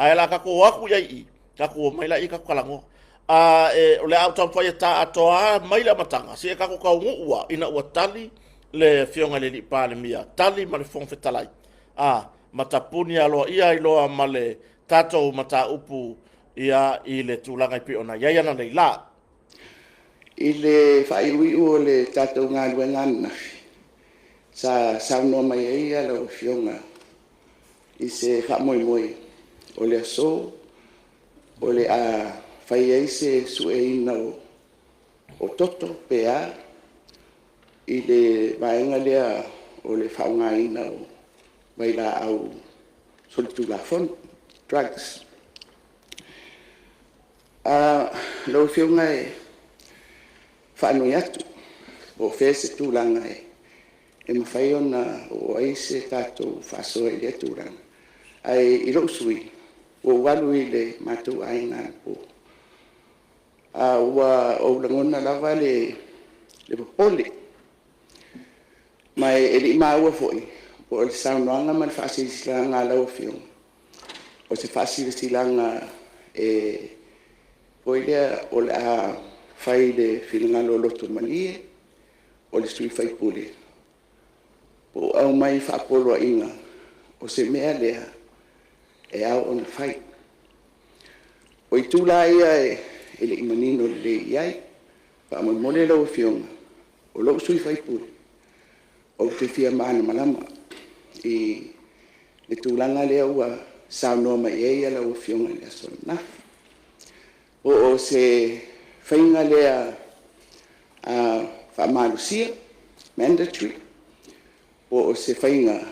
Ae o le a tatou o atu i ai i i, tatou omai lea tatou talanoa. O le a ou taumafai e ta atoa lava mai le amataga seia tatou taunuu lava ina ua tali le Afioga i le Palemia, tali ma le Fofoga Fetalai ma tapuni aloaia ai loa ma le tatou mataupu i le tulaga e pei ona i ai analeila. I le faaiuiu o le tatou galuega ananafi, sa saunoa mai ai lau Afioga i se faamoemoe o le aso o le a fai ai se sueina o toto pe a i le vaega lea o le faaaogaina o vailaau solitulafono, drugs. Lau Afioga e faanoi atu po o fea se tulaga e mafai ona oo i ai se tatou faasoa i lea tulaga. Ae i lou sui usufono, ua ou alu i le matou aiga anapo, ae ua ou lagona lava le popole, ma e le i maua foi po o le saunoaga ma le faasilasilaga a lau Afioga, o se faasilasilaga foi lea o le a fai i le finagalo lotomalie o le sui usufono, po o aumai faapoloaiga o se mea lea e ao ona fai. O itu la ia e le i manino lelei i ai. Faamolemole lau Afioga, o lou sui usufono, ou te fia malamalama i le tulaga lea ua saunoa mai ai lau Afioga i le aso ananafi. Po o se faiga lea faamalosia, mandatory po o se faiga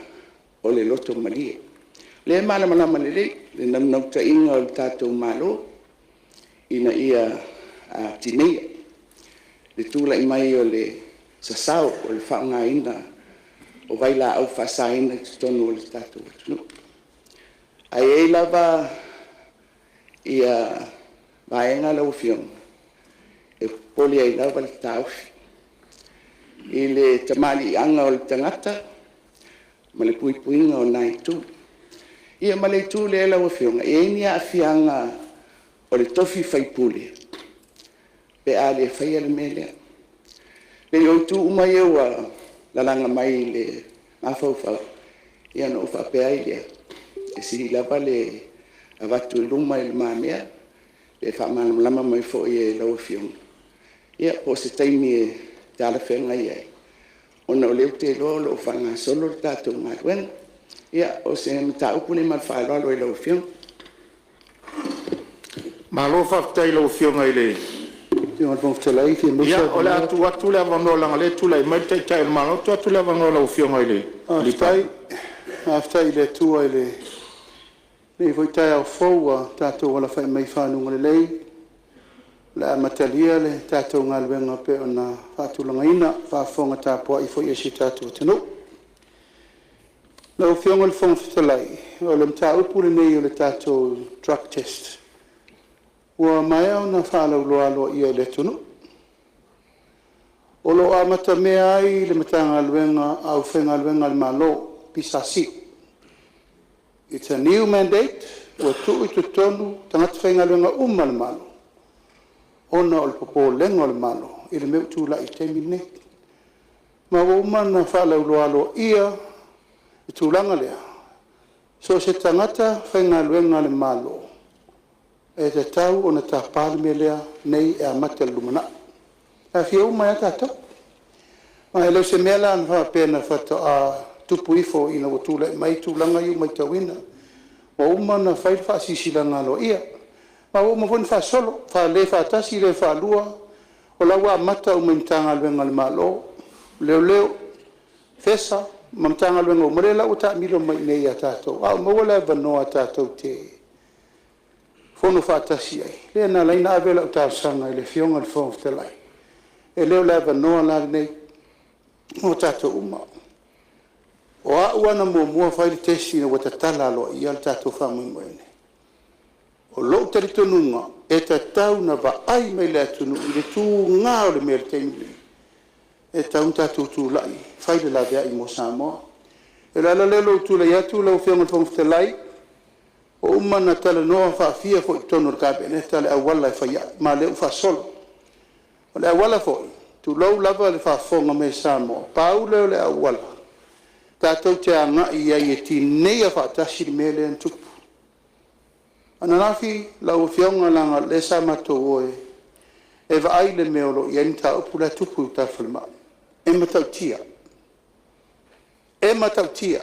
o le loto malie. O lea e malamalama lelei le naunautaiga o le tatou Malo ina ia tineia le tulai mai o le sasao o le faaaogaina o vailaau faasaina i totonu o le tatou atunuu. Ae i ai lava vaega lau Afioga e popole ai lava le taofi i le tamaliiaga o le tagata ma le puipuiga o lena itu. Ia ma le itu lea lau Afioga, e i ai ni aafiaga o le tofi faipule pe a le faia le mea lea? E pei o itu uma ia ua lalaga mai i le mafaufau, ia ona ou faapea ai lea, e sili lava le avatu i lumamea pe faamalamalama mai foi e lau Afioga, ia po o se taimi e talafeagai ai, ona o lea ou te iloa o lo o faagasolo le tatou galuega. Ia, o se mataupu lea ma le faaaloalo i lau Afioga. Malo faafetai i lau Afioga i le… Lau Afioga i le Fofoga Fetalai pe maua se Ia, o le a avanoa? tuu atu le avanoa leaga o lea e tulai mai le Taitai o le Malo. Tuu atu le avanoa i lau Afioga i le Palemia. Faafetai i le Atua i lenei foi taeao fou ua tatou alafai mai i faguga lelei o le a amatalia le tatou galuega e pei ona faatulagaina, faafofoga tapuai foi a si o tatou atunuu. Lau Afioga i le Fofoga Fetalai, o le mataupu lenei o le tatou drug test, ua maea ona faalauiloa aloaia i le atunuu. O lo o amatamea ai le Matagaluega a le Aufaigaluega a le Malo, PSC. It's a new mandate ua tuu i totonu tagata faigaluega uma a le Malo ona o le popolega o le Malo i le mea ua tulai i le taimi lenei. Ma ua uma ona faalauiloa aloaia le tulaga lea, so o se tagata faigaluega a le Malo, e tatau ona tapa le mea lea nei e amata i le lumanai, e aafia uma ai lava tatou. Ma e le o se mea la faapea faatoa tupu ifo ina ua tulai mai tulaga ia ua matauina. Ua uma ona fai le faasilasilaga aloaia, ma ua uma foi ona faasolo, le faatasi le faalua, o la ua amata uma i Matagaluega a le Malo, Leoleo, FESA ma Matagaluega uma, lea la ua taamilo mai i inei ia tatou. A ua maua le avanoa tatou te fono faatasi ai, lea na ala ai ona ave lau talosaga i le Afioga i le Fofoga Fetalai, e le o le avanoa la lenei mo tatou uma. O au lava na muamua fai le test ina ua tatala aloaia le tatou faamoemoe lenei. O lou talitonuga e tatau ona vaai mai le atunuu i le tuga o le mea i le taimi lenei, e tatau ona tatou tulai e fai le laveai mo Samoa. O le ala lea o lou tulai atu lau Afioga i le Fofoga Fetalai, Ua uma ona talanoa faafia foi i totonu o le Kapeneta le auala e fai ai, ma o lea ua faasolo. O le auala foi, tulou lava le faafofoga mai a Samoa, pau lea o le auala tatou te agai i ai e tineia faatasi le mea lea na tupu. Ananafi lau Afioga leaga o lea sa matou o e vaai le mea o lo o i ai le mataupu la e tupu i uta i le falemai. E matautia, e matautia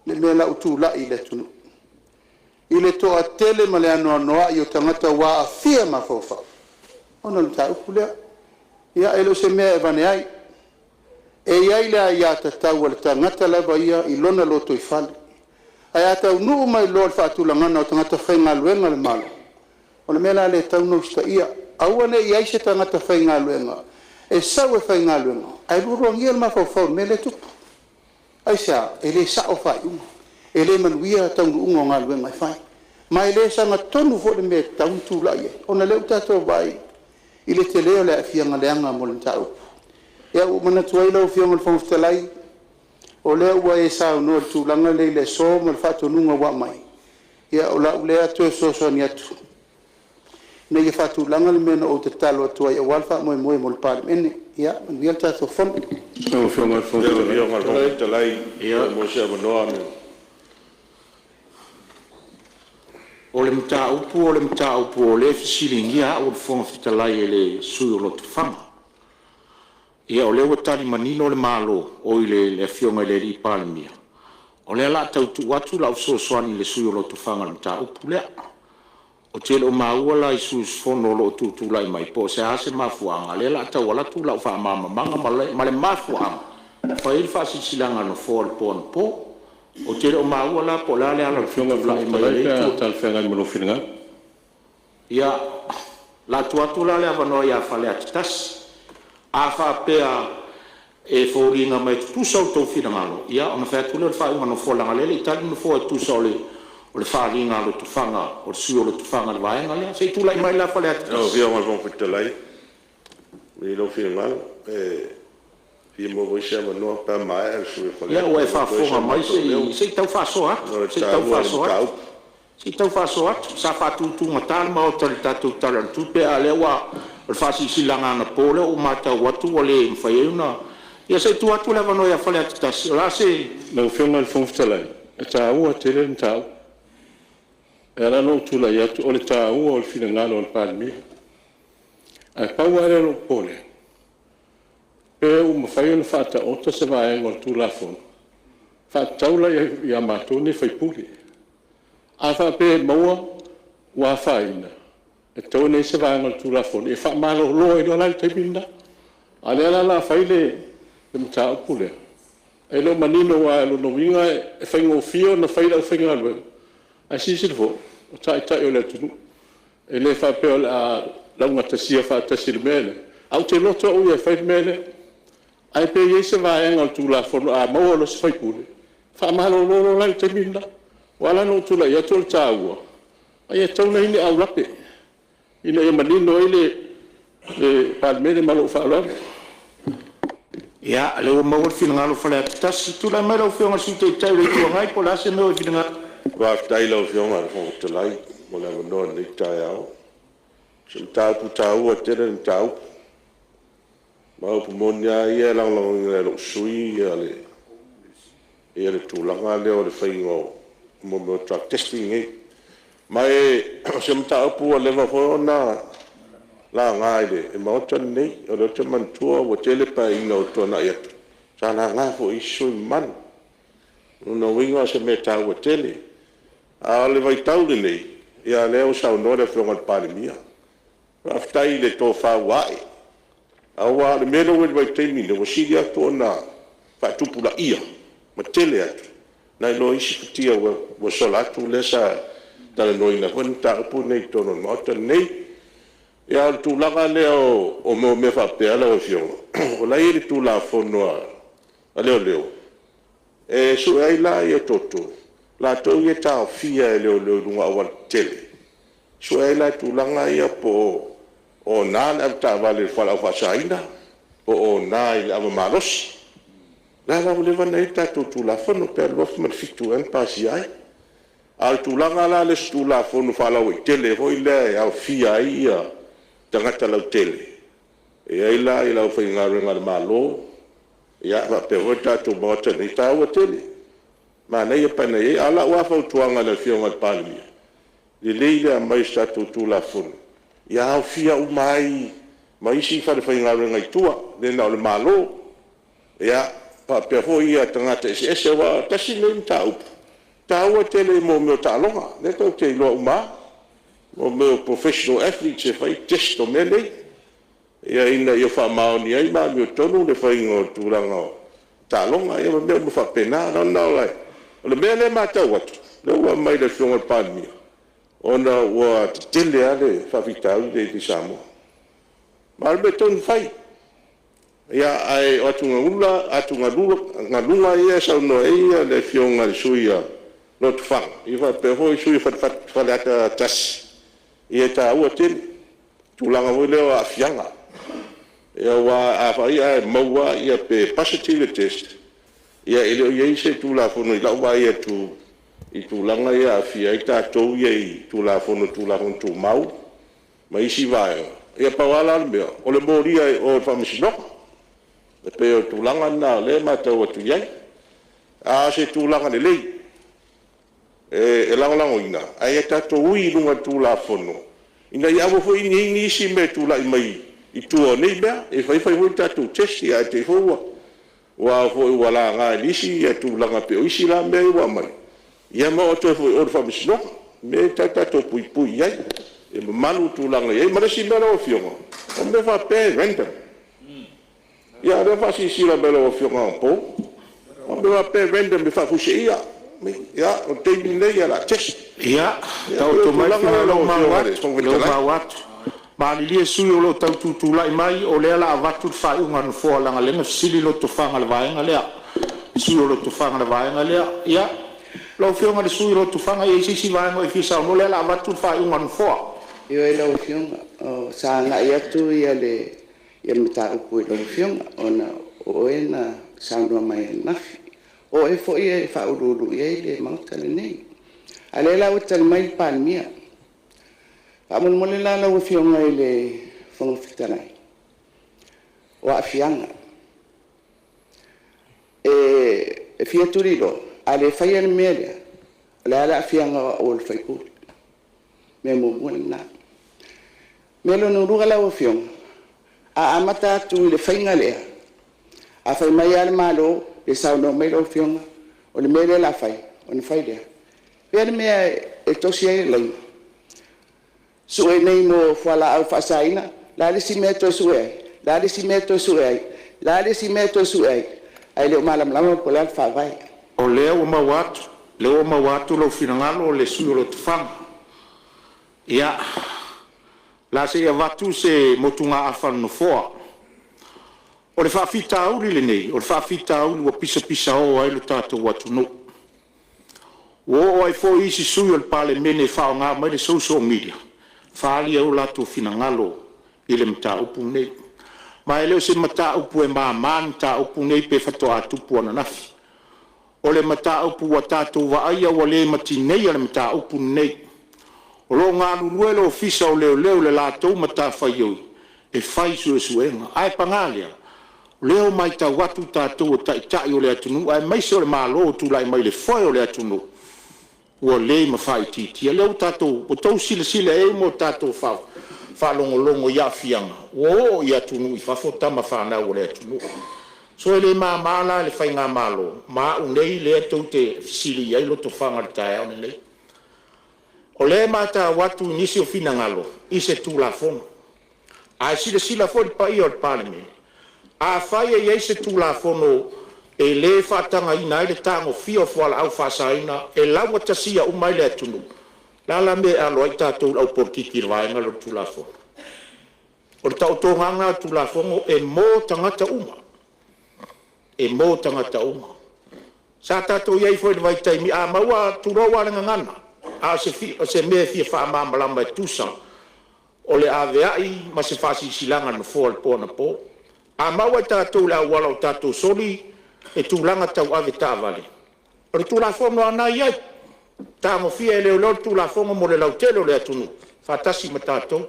le mea la ua tulai i le atunuu i le toatele ma le anoanoai o tagata ua aafia mafaufau ona o le mataupu lea. Ia e le o se mea e avane ai. E i ai le aiatatau a le tagata lava ia i lona lotoifale, ae a taunuu mai loa i le faatulagaga o tagata faigaluega a le Malo, o le mea la lea e tatau ona usitaia, aua ne i i ai se tagata faigaluega e sau e faigaluega ae lualuagia le mafaufau i le mea lea e tupu. Aisea? E le sao faaiuga, e le manuia taunuuga o galuega e fai, ma e le sagatonu foi le mea e tatau ona tulai ai, ona o lea ua tatou vaai i le tele o le aafiaga leaga mo le mataupu. Ia ua ou manatu ai lau Afioga i le Fofoga Fetalai, o lea ua e saunoa i le tulaga lea i le aso ma le faatonuga ua aumai, ia o lau lea toe fesoasoani atu ina ia faatulaga le mea na ou tatalo atu ai aua le faamoemoe mo le Palemene. Ia manuia le tatou Fono. Lau Afioga i le Lau Afioga i le Fofoga Fetalai… O le mataupu o le mataupu o lea e fesiligia au o le Fofoga Fetalai e le sui usufono o Lotofaga. Ia o lea ua tali manino le Malo, oi le Afioga i le Palemia, o lea o le a tau tuu atu lau fesoasoani i le sui usufono o Lotofaga i le mataupu lea. Ou te le o maua la i sui usufono o lo o tutulai mai po o le a se mafuaaga lea o le a tau alu atu lau faamalamalamaga ma le mafuaaga na fai ai le faasilasilaga a le Nofoa i le po anapo. Ou te le o maua la po o le a le ala o le tutulai mai o Lau lea Afioga i le Fofoga Fetalai pe a itu. talafeagai ma lou finagalo. Ia, o le a tuu atu la le avanoa ia Faleata 1. A faapea e foliga mai e tutusa outou finagalo, ia ona fai atu lea o le faaiuga a le Nofoa leaga o lea e le i tali le Nofoa e tusa o le faaaliga a Lotofaga, o le sui usufono o Lotofaga i le vaega lea. Se i tulai mai la Faleata Lau 1. Afioga i le Fofoga Fetalai, malie lou finagalo, e fia maua foi se avanoa pe a maea le sui usufono o Ia Faleata ua e e avatu ai so faafofoga mai matou leo se i tau faasoa atu, ona o le se i tau taua o le faasoa atu. mataupu. Se i tau faasoa atu. Sa faatutugata le Maota i le tatou Tala o le Tupe, a o lea ua… o le faasilasilaga anapo lea ua ou matau atu ua le mafai ai ona… Ia se i tuu atu le avanoa ia Faleata 1. O le a se… Lau Afioga i le Fofoga Fetalai, e taua tele le mataupu. E ala ona ou tulai atu o le taua o le finagalo o le Palemia. Ae pau lava lea o lou popolega, pe ua mafai ona faataoto se vaega o le Tulafono, e faatatau la ia matou nei sui usufono. A faapea e maua ua afaina, e tatau ona i ai se vaega o le Tulafono e faamalolo ai loa la i le taimi lena. A o lea la o le a fai le mataupu lea, e le o manino aua o lona uiga e faigofie ona fai e le aufaigaluega, ae silasila foi, o Taitai o le atunuu. E le faapea o le a laugatasia faatasi i le mea lea, ae ou te loto au ia e fai le mea lea. Ae pe i ai se vaega o le Tulafono a maua loa e se sui usufono, faamalolo loa la i le taimi lena. Ua ala la ona ou tulai atu o le taua, e tatau ona i ai ni aulape ina ia manino ai le Palemene. Ma lou faaaloalo. Ia, o lea ua maua le finagalo o Faleata 1. Tulai mai lau Afioga i le Sui Taitai o le Itu Agai po o le a se mea ua e finagalo ai. Faafetai i lau Afioga i le Fofoga Fetalai mo le avanoa i lenei taeao. O se mataupu taua tele le mataupu. Ma o upu moni lava ia, e lagolagoina e lou sui usufono le tulaga lea o le faiga o mea o drug testing nei. Ma o se mataupu ua leva foi ona laga i le Maota lenei. O lea ou te manatua ua tele Paeaiga ua tuanai atu sa laga foi e isi sui usufono mamalu. O lona uiga o se mea e taua tele. A o le vaitau lenei, ia o lea ua saunoa le Afioga i le Palemia, faafetai i le tofa ua ae, aua o le mea lea ua i ai i le vaitaimi lenei, ua sili atu ona faatupulaia ma tele atu nai lo isi fatia ua sola atu lea sa talanoaina foi le mataupu lenei i totonu o le Maota lenei. A o le tulaga lea o mea faapea lau Afioga, o la e i ai le Tulafono a Leoleo e sue ai la toto, latou ia e taofia e leoleo i luga o aualatetele, e sue ai la i tulaga ia po o ona le avetaavale i le fualaau faasaina, po o ona i le ava malosi. O la e la ua leva ona i ai le tatou Tulafono, pe 2007 ea na pasia ai. A o le tulaga la lea o se Tulafono faalauaitele foi lea e aofia ai tagata lautele, e i ai la le aufaigaluega a le Malo, faapea foi le tatou Maota nei, e taua tele, manaia pe ana i ai. A o lau lava fautuaga i le Afioga i le Palemia, e lelei le aumai o se tatou Tulafono ia aofia uma ai ma isi falefaigaluega i tua, e le na o le Malo, faapea foi tagata eseese. Aua tasi lenei mataupu e taua tele i mea o taaloga, lea tatou te iloa uma lava, o mea o professional athletes e fai test o mea nei, ina ia faamaoni ai ma amiotonu le faiga o tulaga o taaloga, ia ma mea uma faapena. O le mea lea e matau atu, lea ua aumai e le Afioga i le Palemia, ona ua tetele lava le faafitauli lea i Samoa. Ma o le mea tonu e fai. Ae o atugaluga ia e saunoa i ai le Afioga i le sui usufono o Lotofaga faapea foi le sui usufono o Faleata 1, ia e taua tele le tulaga foi lea o aafiaga. Aua afai ae maua pe positive le test, ia e le o i ai se Tulafono i lau vaai atu i tulaga ia e aafia ai tatou ia i Tulafono o Tulafono Tumau ma isi vaega. Ia pau lava la le mea, o le molia i o i le Faamasinoga. E pei o le tulaga lena o lea e matau atu i ai. A o se tulaga lelei e lagolagoina, ae ia tatou ui i luga o le Tulafono ina ia aua foi ne i i ai nisi mea e tulai mai i tua o nei mea. E fai fai foi tatou test ae te i foi ua laga e nisi tulaga pei o isi la mea ia ua aumai, ia ma oo atu ai foi i o i le Faamasinoga. O le mea lea e tatau ona tatou puipui i ai, ia mamalu le tulaga e i ai. Ma le isi mea lau Afioga, o mea faapea e random. Ia o lea e faasilasila mai e lau Afioga anapo, o mea faapea e random e faafuiseia. Ia, o le taimi lenei o le a test. Ia, E pei o taoto mai le tulaga finagalo lea lau o lea ua Afioga i maua le atu, Fofoga o lea ua Fetalai. maua atu. Malilie sui usufono o lo o tau tutulai mai, o lea o le a avatu le faaiuga a le Nofoa leaga o lea na fesili Lotofaga i le vaega lea, le sui usufono o Lotofaga i le vaega lea. Ia, lau Afioga i le sui usufono o Lotofaga e i ai se isi vaega o e fia saunoa ai? O lea o le a avatu le faaiuga a le Nofoa. Ioe lau Afioga, sa agai atu le mataupu i lau Afioga ona o oe na saunoa mai ananafi. O oe foi e faauluulu i ai le Maota lenei. A o lea la ua tali mai le Palemia. Faamolemole la lau Afioga i le Fofoga Fetalai, o aafiaga. E fia tuliloa, a le faia le mea lea, o le a le aafiaga o au o le sui usufono? O le mea muamua lena. O le mea lona lua lau Afioga, a amata atu i le faiga lea, a fai mai lava le Malo pe saunoa mai lau Afioga o le mea lea o le a fai, ona fai lea. O fea le mea e tosi ai le laina? Sue nei mo fualaau faasaina, o le a le isi mea e toe sue ai? O le a le isi mea e toe sue ai? O le a le isi mea e toe sue ai? Ae le o malamalama po o le a le faavae. O lea ua maua atu, o lea ua maua atu lou finagalo le sui usufono o Lotofaga. Ia, o le a se i avatu se motugaafa a le Nofoa. O le faafitauli lenei, o le faafitauli ua pisapisao ai lo tatou atunuu. Ua oo ai foi isi sui usufono o le Palemene e faaaoga mai le social media e faaali ai o latou finagalo i le mataupu lenei. Ma e le o se mataupu e mama le mataupu lenei pe faatoa tupu ananafi. O le mataupu ua tatou vaaia ua le ma tineia le mataupu lenei. O lo o galulue le Ofisa o Leoleo i le latou matafaioi e fai suesuega. Ae paga lea, o lea ua matau atu tatou o Taitai o le atunuu aemaise o le Malo o tulai mai i le foe o le atunuu, ua le ma faaitiitia. O lea ua tatou, ua outou silasila i ai ma tatou faalogologo i aafiaga ua oo i atunuu i fafo tama fanau a le atunuu. So e le mama la i le faigamalo ma a'u nei lea tou te fesili i ai Lotofaga i le taeao lenei. O lea e matau atu i nisi o finagalo i se Tulafono, ae silasila foi le paia o le Palemene, afai e i ai se Tulafono e le faatagaina ai le tagofia o fualaau faasaina e laugatasia uma ai le atunuu, o le a la le mea e alo ai tatou le aupolokiki i le vaega lea o le Tulafono? O le taotoga lava lena o le Tulafono e mo tagata uma, e mo tagata uma. Sa tatou i ai foi i le vaitaimi a maua, tulou lava le gagana, a o se mea e fia faamalamalama e tusa o le avea'i ma se faasilasilaga a le Nofoa i le po anapo. A maua e tatou i le auala o tatou soli le tulaga tau avetaavale, o le Tulafono lava lena e i ai. Tagofia e leoleo le Tulafono mo le lautele o le atunuu faatasi ma tatou,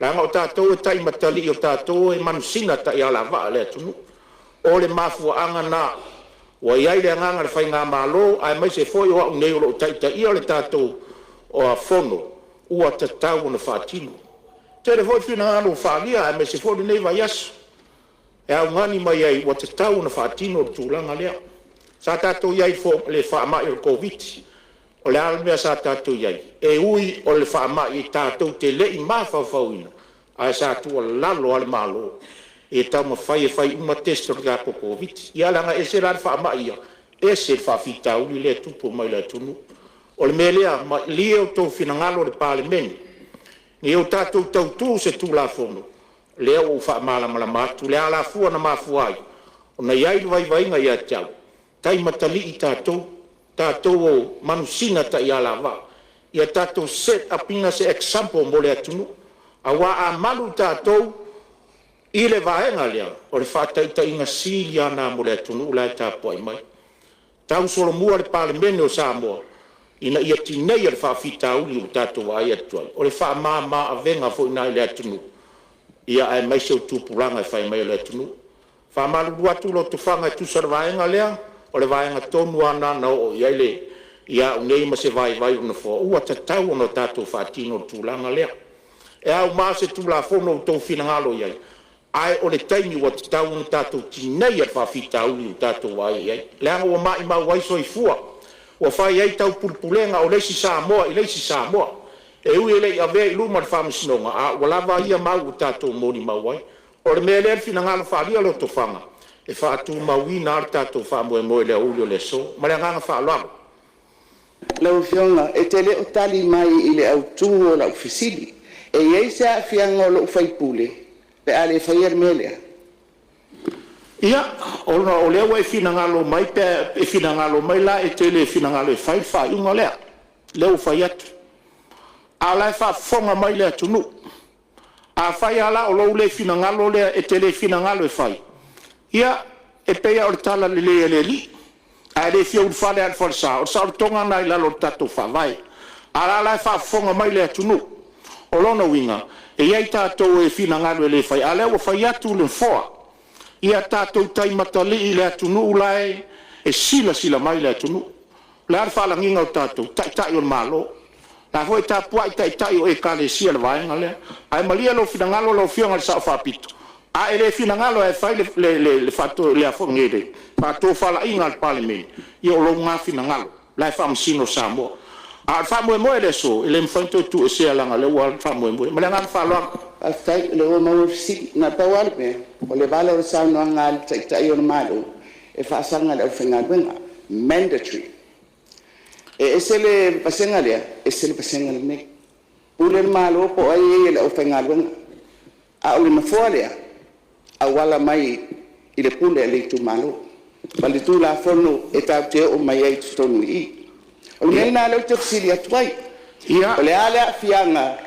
leaga o tatou e taimatalii, o tatou e manusina taialavaa a le atunuu. O le mafuaaga lena ua i ai le agaga o le Faigamalo aemaise foi o au nei o loo taitaia le tatou Fono ua tatau ona faatino. E tele foi finagalo ua faaalia aemaise foi lenei vaiaso e augani mai ai ua tatau ona faatino le tulaga lea. Sa tatou i ai i le faamai o le Koviti-19, o le a le mea sa tatou i ai? E ui o le faamai tatou te le i mafaufauina, ae sa tuualalo lava le Malo ia taumafai e fai uma test o le tatou Koviti-19. Ia leaga e ese la le faamai ia, ese le faafitauli lea e tupu mai le atunuu. O le mea lea, malie outou finagalo le Palemene ina ia tatou tautu i se Tulafono lea ua ou faamalamalama atu le alafua na mafua ai ona i ai le vaivaiga ia te au, taimatalii tatou, tatou o manusina taialavaa. Ia tatou set up ina se example mo le atunuu, aua a malu tatou i le vaega lea, o le faataitaiga sili lava lena mo le atunuu la e tapuai mai. Tausolomua i le Palemene o Samoa ina ia tineia le faafitauli ua tatou vaai atu ai, o le faamama-avega foi lena i le atunuu, aemaise o tupulaga e fai mai o le atunuu. E faamalulu atu Lotofaga e tusa o le vaega lea, o le vaega tonu lava lena na oo i ai au nei ma se vaivai o le Nofoa ua tatau ona tatou faatino le tulaga lea. E auma se Tulafono ua outou finagalo i ai, ae o le taimi ua tatau ona tatou tineia le faafitauli ua tatou vaai i ai, leaga ua maumau ai soifua, ua fai ai taupulepulega o le isi Samoa i le isi Samoa. E ui e le i avea i luma o le Faamasinoga, a ua lava ia mau ua tatou molimau ai. O le mea lea le finagalo faaalia o Lotofaga, e faatumauina lava le tatou faamoemoe i le aoauli o le aso. Ma le agaga faaaloalo. Lau Afioga e te le o tali mai i le autu o lau fesili. E i ai se aafiaga o lou sui usufono pe a le faia le mea lea? Ia, ona o lea ua e finagalo mai pe a e finagalo mai la e te le finagalo e fai le faaiuga lea, lea ua fai atu. A o la e faafofoga mai le atunuu. Afai lava la o lou le finagalo lea e te le finagalo e fai, ia, e pei lava o le talalelei a le Alii, a e le fia ulufale lava i le falesa, o le saolotoga lena i lalo o le tatou Faavae. A o la e faafofoga mai le atunuu. O lona uiga, e i ai tatou e finagalo e le faia, a o lea ua fai atu le Nofoa, ia tatou taimatalii i le atunuu la e silasila mai le atunuu. O le a le faalagiga o tatou? O Taitai o le Malo. O la e foi e tapuai Taitai o Ekalesia i le vaega lea. Ae malie lou finagalo lau Afioga i le Sao Faapito, a e le finagalo lava e fai le faatofalaiga a le Palemene, ia o lou lena finagalo, o la e faamasino Samoa. A o le faamoemoe o le aso, e le mafai ona toe tuuesea leaga o lea ua alu le faamoemoe. Ma le agaga faaaloalo. Faafetai o lea ua maua le fesili. Na o le pau lava le mea, o le vala o le saunoaga a le Taitai o le Malo, e faasaga i le aufaigaluega, mandatory. E ese le vasega lea, ese le vasega lenei. Pule le Malo po o ai e i le aufaigaluega, a o le nofoa lea, e auala mai i le pule a le itumalo ma le Tulafono e tatou te oo mai ai i totonu i i. O le mea lena o lea ou te fesili atu ai. O le a le aafiaga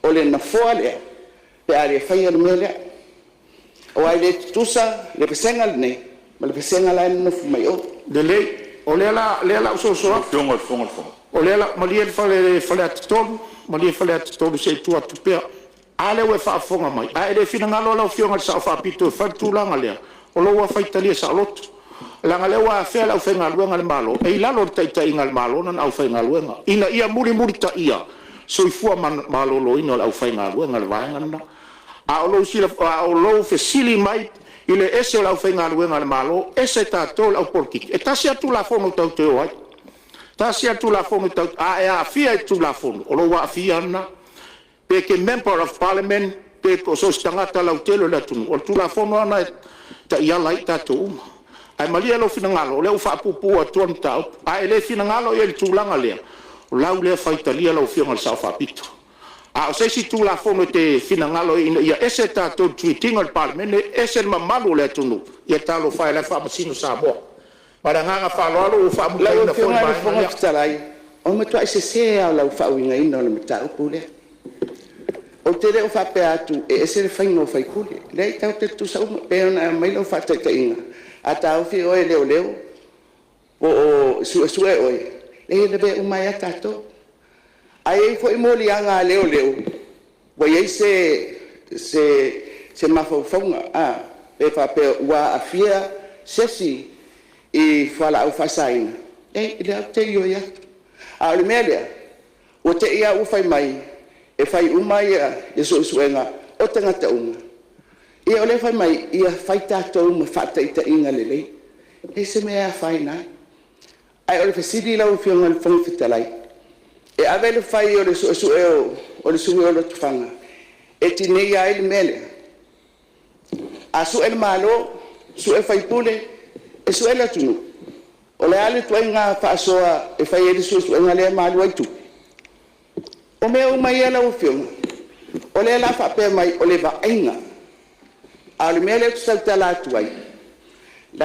o le nofoa lea pe a le faia le mea lea? Aua e le tutusa le vasega lenei ma le vasega la e nonofo mai o. Lelei, o lea la o le a ou soso atu. O lea la… Malie Faleata 3, malie Faleata 3 se i tuu atu pea. A lea ua e faafofoga mai, a e le finagalo lau Afioga i le Sao Faapito e fai le tulaga lea, o lou lava faitalia saoloto, leaga o lea ua afea le aufaigaluega a le Malo, e i lalo o le taitaiga a le Malo lana aufaigaluega ina ia mulimulitaia soifua maloloina o le aufaigaluega i le vaega lena. A o lou fesili mai i le ese o le aufaigaluega a le Malo ese tatou le au polokiki, e tasi lava le Tulafono tatou te o ai. Tasi lava le Tulafono tatou te… A e aafia i le Tulafono, o lou aafia lava lena. Pe e te Member of Parliament pe so o se tagata lautele o le atunuu, o le Tulafono lava lena e taiala ai i tatou uma. Ae malie lou finagalo o lea ua faapuupuu atu le mataupu. A e le finagalo i ai i le tulaga lea, o lau lea faitalia lau Afioga i le Sao Faapito. A o se isi Tulafono e te finagalo ai ina ia ese tatou i le treat ina o le Palemene ese le mamalu o le atunuu, ia talofa e o la e faamasino Samoa. Ma le agaga faaaloalo ua Lau faamutaina foi le Afioga i le vaega Fofoga lea. Fetalai, o le matuai sese lava o lau faauigaina o le mataupu lea. Ou te le o faapea atu e ese le faiga o sui usufono. E leai, tatou te tutusa uma. E pei ona aumai lau faataitaiga, a taofi oe e leoleo po o suesue oe, Leai e lavea uma ai lava tatou. Ae i ai foi moliaga a leoleo ua i ai se mafaufauga pe faapea ua aafia se isi i fualaau faasaina, leai o lea ou te ioe atu. A o le mea lea, ua te i lava ua fai mai e fai uma suesuega o tagata uma, ia o lea e fai mai, ia fai tatou ma faataitaiga lelei. E leai se mea e afaina ai. Ae o le fesili lau Afioga i le Fofoga Fetalai, e ave le fai o le suesue o le sui usufono o Lotofaga e tineia ai le mea lea? A sue le Malo, sue sui usufono, e sue le atunuu? O le a le ituaiga faasoa e fai ai le suesuega lea ma alu ai tupe? O mea uma ia lau Afioga, o lea o le a faapea mai o le vaaiga, a o le mea lea ou te tautala atu ai, o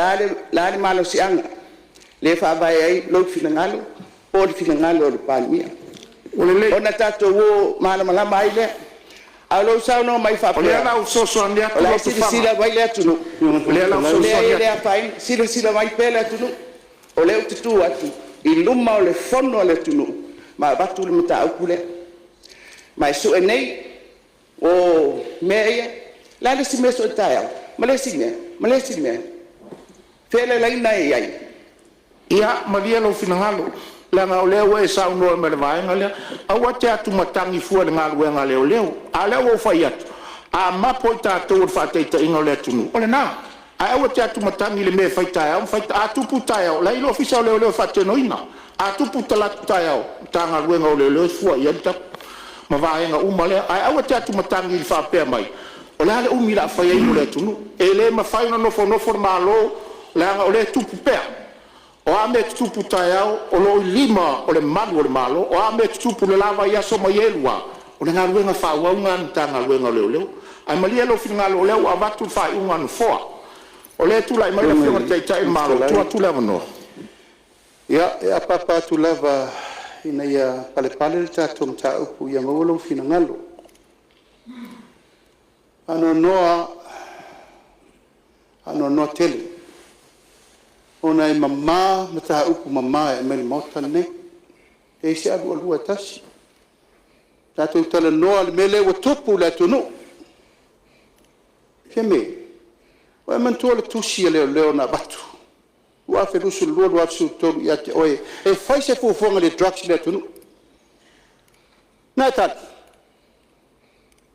le a le malosiaga lea e faavae ai lou finagalo po o le finagalo o le Palemia? Ua lelei. Ona tatou o malamalama ai lea. A o lou saunoa mai O lea o faapea le a ou fesoasoani o atu la e Lotofaga. silasila mai le atunuu, O lea o le a ou leai fesoasoani e le atu. afaina. Silasila mai pea le atunuu, o lea ou te tu atu i luma o le fono a le atunuu ma avatu le mataupu lea. Ma e sue nei o mea ia. O le a le isi mea e sue taeao? Ma le isi mea, ma le isi mea. O fea le laina e i ai? Ia malie lou finagalo, leaga o lea ua e saunoa mai i le vaega lea. Aua e te atumatagi fua i le galuega a leoleo. A o lea ua ou fai atu, a mapo i tatou o le faataitaiga o le atunuu, o lena. Ae aua e te atumatagi i le mea e fai taeao ma fai… A tupu taeao, o la e i ai le Ofisa o Leoleo e faatinoina. A tupu talaatu taeao, Matagaluega o Leoleo e fua i ai le tapu ma vaega uma lea. Ae aua e te atumatagi i le faapea mai o le a le umi o le a fai ai mo le atunuu. E le mafai ona nofonofo le Malo leaga o lea e tupu pea. O a mea e tutupu taeao, o lo o i lima o le malu o le Malo. O a mea e tutupu i le la vaiaso ma ia lua, o le galuega faaauau lena a le Matagaluega o Leoleo. Ae malie lou finagalo o lea ua avatu le faaiuga a le Nofoa. O lea e tulai mai le Lau Afioga i le Taitai o le Afioga i le Malo, Fofoga tuu Fetalai, atu le avanoa. Ia, e apaapa atu lava ina ia palepale le tatou mataupu ia maua lou finagalo. E faanoanoa lava, faanoanoa tele ona e mama mataupu mama e aumai i le Maota lenei, e leai se alualua e tasi. Tatou talanoa i le mea lea ua tupu i le atunuu. Fiame, ua e manatua le tusi a leoleo na avatu 2022/2023 ia te oe e fai se fuafuaga i le drugs i le atunuu? Na e tali?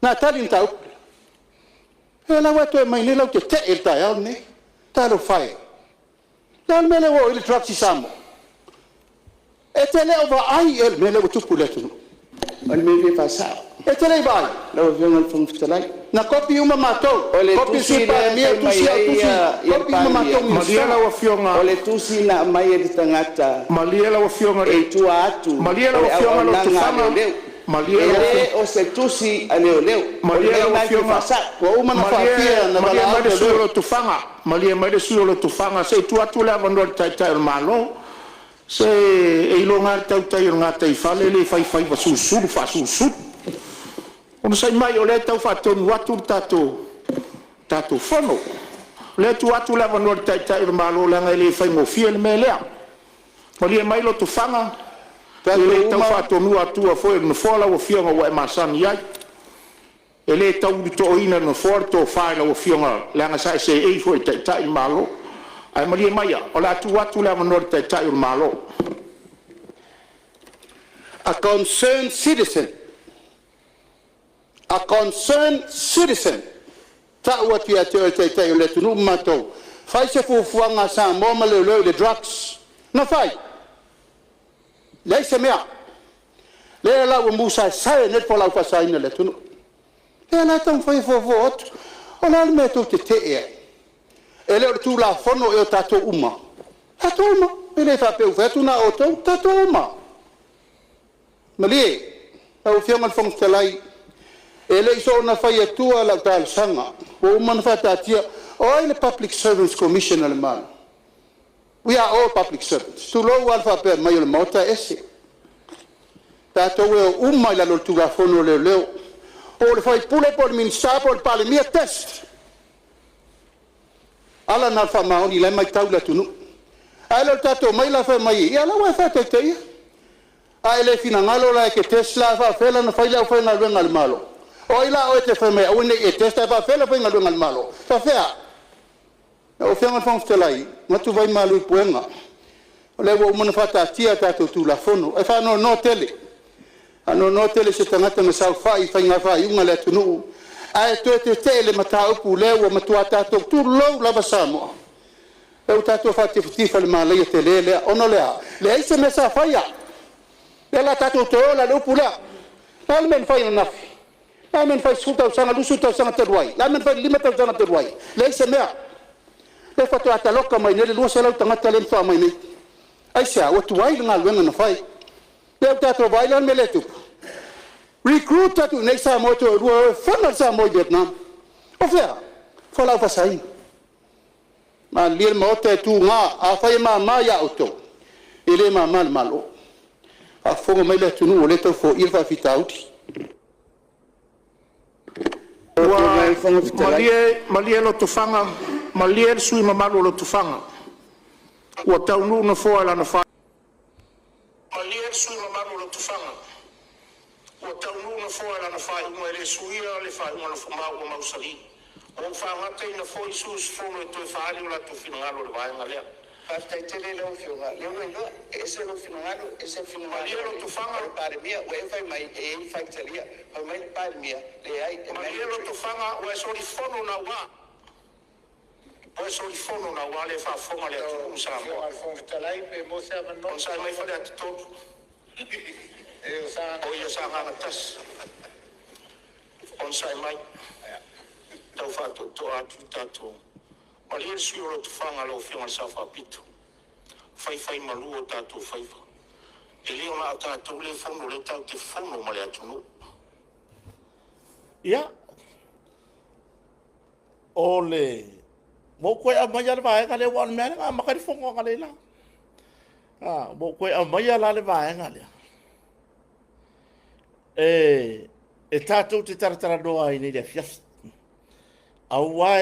Na e tali i le mataupu lea? O lea la ua e toe aumai nei lau tetee i le taeao lenei. Talofa e! O le a le mea lea ua oo i ai le drugs i Samoa? E te le o vaai ea i le mea lea ua tupu i le atunuu? O le mea e fia faasao. E te le i vaai? Lau Afioga i le Fofoga Fetalai. Na kopi uma matou, O le kopi le tusi Sui lea e Palemia, fai tusi mai au, ai tusi, le kopi uma Palemia, matou Malie Minisita. lau Afioga, o le tusi na aumai e le tagata malie lau Afioga i e le… i tua atu Malie o lau le Afioga auaunaga a Lotofaga, leoleo. malie E lau le Afioga, o se tusi a leoleo. O le malie mea lau lena e fia Afioga, faasao. Ua uma ona malie, faafia ona malie valaau mai le sui usufono o leoleo. Lotofaga, malie mai le sui usufono o Lotofaga, se i tuu atu le avanoa i le Taitai o le Malo. Se e iloga lava le tautai o le gataifale e le fai faiva sulusulu faasulusulu. Onosai mai o lea e tau faatonu atu le tatou Fono. O lea e tuu atu le avanoa i le Taitai o le Malo leaga e le faigofie le mea lea. Malie mai Lotofaga, e Tatou le tau uma, faatonuina atua foi e le Nofoa lau Afioga ua e masani ai. E le tau ulutoina e le Nofoa le tofa i lau Afioga leaga sa e seei foi e taitai le Malo. Ae malie maia o le a tuu atu le avanoa i le Taitai o le Malo. A concerned citizen, a concerned citizen, tau atu ia te oe o le Taitai o le atunuu ma matou, fai se fuafuaga a Samoa ma Leoleo i le drugs. Na fai? Leai se mea. Lea la ua musaesae ai nei le fualaau faasaina i le atunuu. Lea la e taumafai e fofo atu. O le a le mea tou te tetee ai? E le o le Tulafono ea o tatou uma? Tatou uma. E le faapea ua fai atu na o outou, tatou uma. Malie lau Afioga i le Fofoga Fetalai, e le i soona fai atua lau talosaga ua uma ona faataatia. O ai le Public Servants Commission a le Malo? We are all public servants, tulou lava le faapea mai o le Maota e ese. Tatou e o uma i lalo o le Tulafono o Leoleo, po o le sui usufono po o le Minisita po o le Palemia, test. O ala na o le faamaoni o la e matau le atunuu. Ae le o le tatou omai la fai mai, ia o la ua e faatautaia. A e le finagalo la e te test la, e faapefea la ona fai le aufaigaluega a le Malo? O ai la oe e te fai mai e aua ne i e test ae faapefea le aufaigaluega a le Malo? E faapefea? Lau Afioga i le Fofoga Fetalai, manatu vaimalu i puega, o lea ua uma ona faataatia a tatou Tulafono. E faanoanoa tele, faanoanoa tele i se tagata na saofai i faiga faaiuga a le atunuu ae toe tetee i le mataupu lea ua matua tatou, tulou lava Samoa, lea ua tatou faatifatifa i le malaia tele lea. Ona o le a? Leai se mea sa faia. O lea o le a tatou toe o la i le upu lea. O le a le mea na fai ananafi? O le a le mea na fai i le 10 tausaga, 20 tausaga talu ai? O le a le mea na fai i le 5 tausaga talu ai? Leai se mea. O lea faatoa taloka mai nei le 200 tagata lea na faatoa omai nei. Aisea? Ua tuai le galuega na fai. Lea ua tatou vaai la i le mea lea e tupu, recruit atu i inei Samoa e toalua e o e fono le Samoa i Vietnam. O fea? O fualaau faasaina. Malilie le Maota e tuga, afai e mama ia outou, e le mama i le Malo. Faafofoga mai le atunuu o lea e tau foia le faafitauli. Ua malie, malie Lotofaga, malie le sui usufono mamalu o Lotofaga, ua taunuu le Nofoa i lana faaiuga. E le suia le faaiuga a le Nofoa ma ua mausali. Ua ou faagataina foi sui usufono e toe faaali o latou finagalo i le vaega lea. Malie Lotofaga, malie Lotofaga, ua e solifono naua. Ua e solifono naua, lea e faafofoga le atunuu ma Samoa. Onosai mai Faleata 3, oi Sagaga 1, onosai mai, tau faatoatoa atu le tatou. Malie le sui usufono o Lotofaga lau Afioga i le Sao Faapito, faifaimalu o tatou faiva. E le na o tatou lea e fono, o lea tatou te fono ma le atunuu. Ia, o le... Ua ou toe aumaia lava le vaega lea, aua o le mea lava lea na amata ai le fono analeila. Ua ou toe aumaia la le vaega lea, e tatou te talatalanoa ai nei i le afiafi. Aua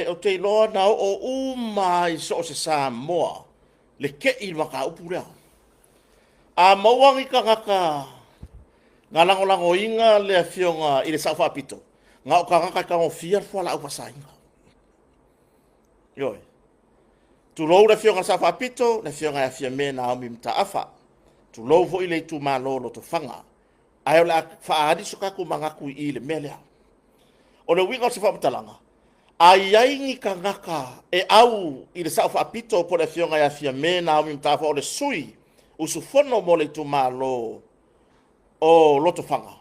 ou te iloa na oo uma lava i so o se Samoa le tei i le mataupu lea. A maua ni tagata na lagolagoina le Afioga i le Sao Faapito, na o tagata e tagofia le fualaau faasaina. Ioe. Tulou le Afioga i le Sao Faapito, le Afioga ia Fiame Naomi Mataafa, tulou foi le itumalo o Lotofaga, ae o le a faaali so tatou manatu i i le mea lea. O le uiga o se faamatalaga, a i ai ni tagata e au i le Sao Faapito po o le Afioga ia Fiame Naomi Mataafa o le sui usufono mo le itumalo o Lotofaga,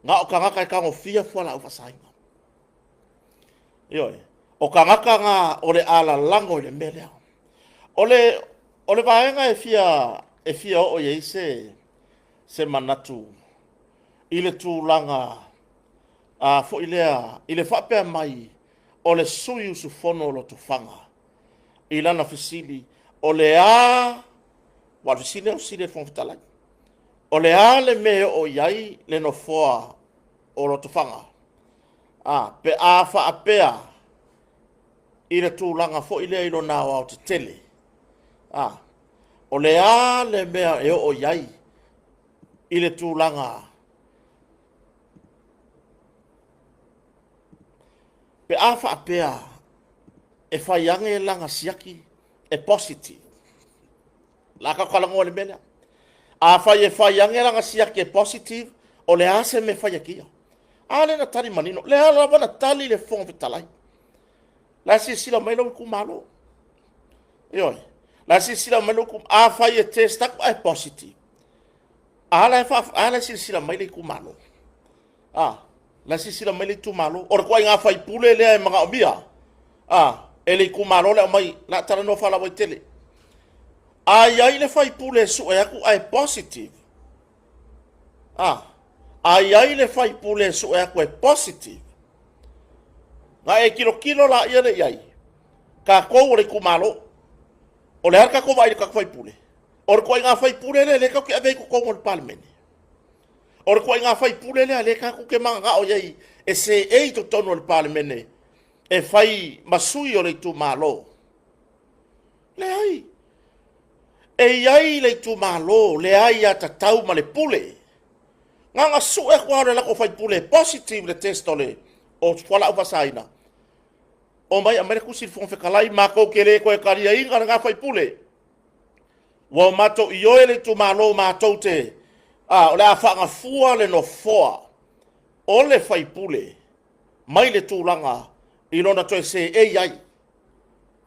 na o tagata e tagofia fualaau faasaina. Ioe. O tagata na o le a lalago i le mea lea. O le vaega e fia oo i ai se manatu i le tulaga foi lea i le faapea mai o le sui usufono o Lotofaga i lana fesili, o le a, aua o le fesili lea na fesili ai le Fofoga Fetalai, o le a le mea e oo i ai le nofoa o Lotofaga pe a faapea i le tulaga foi lea i lona aoaotetele, o le a le mea e oo i ai i le tulaga pe a faapea e fai ane lana siaki e positive. O le a tatou talanoa i le mea lea. Afai e fai ane lana siaki e positive, o le a se mea e fai e kia? A lea na tali manino, lea lava na tali le Fofoga Fetalai. La e silasila mai lou itumalo. Ioe. La e silasila mai lou itumalo. Afai e test atu ae positive, a la e silasila mai le itumalo. A, la e silasila mai le itumalo. O le ituaiga faipule lea e manaomia e le itumalo le aumai, o le a talanoa faalauaitele. A i ai le faipule e sue atu ae positive, a i ai le faipule e sue atu e positive, na e tilotilo laia lea i ai, tatou o le itumalo. O le a le tatou vaai i le tatou faipule? O le ituaiga faipule lea lea tatou te avea i totonu o le Palemene. O le ituaiga faipule lea lea tatou te mananao i ai e seei i totonu o le Palemene e fai ma sui o le itumalo. Leai. E i ai le itumalo le aiatatau ma le pule. Na ona sue atu lava o le latou faipule e positive le test o le o fualaau faasaina, omai aumai le tusi i le Fofoga Fetalai, matou te le toe taliaina lena faipule. Ua matou ioe le itumalo matou te o le a faagafua le nofoa o le faipule mai le tulaga i lona toe seei ai.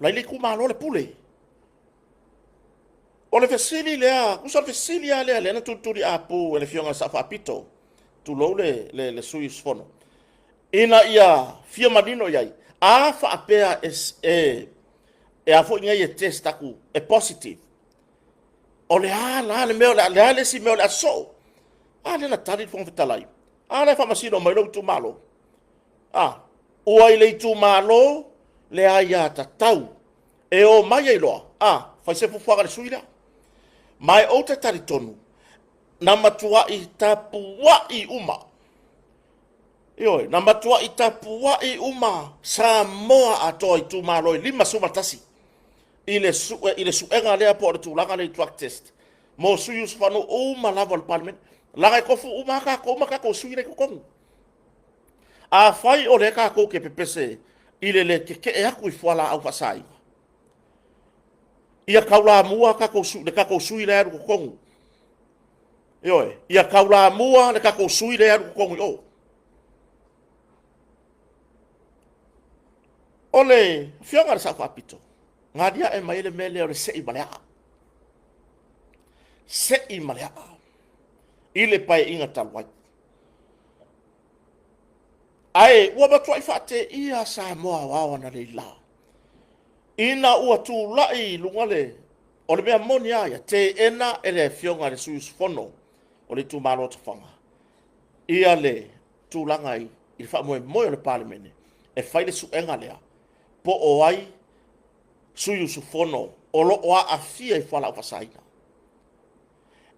La i le itumalo le pule. O le fesili lea, tusa o le fesili lava lea lea na tulituliapu e le Afioga i le Sao Faapito, tulou le sui usufono, ina ia fia manino i ai, a faapea e a foi nei e test atu e positive, o le a la le mea o le a, le a le isi mea o le a sosoo? A lea na tali le Fofoga Fetalai, a lea e faamasino mai lou itumalo. A, ua i le itumalo le aiatatau e omai ai loa, a, fai se fuafuaga a le sui usufono lea. Ma ou te talitonu, na matuai tapuai uma, ioe, na matuai tapuai uma Samoa atoa i itumalo e 51 i le suega lea po o le tulaga lea i drug test mo sui usufono uma lava o le Palemene, leaga e tofu uma lava tatou ma tatou sui la e i totonu. Afai o lea tatou te pepese i le le tetee atu i fualaau faasaina, ia taulamua tatou, le tatou sui lea e alu i totonu. Ioe, ia taulamua le tatou sui lea e alu i totonu i o. O le afioga i le Sao Faapito, na aliae mai ai le mea lea o le sei ma le aa. Sei ma le aa i le Paeaiga talu ai. Ae ua matuai faateia Samoa aoao analeila ina ua tulai i luga le... O le mea moni lava ia, teena e le afioga i le sui usufono o le itumalo o Lefaga ia le tulaga i le faamoemoe o le Palemene e fai le suega lea po o ai sui usufono o lo o aafia i fualaau faasaina.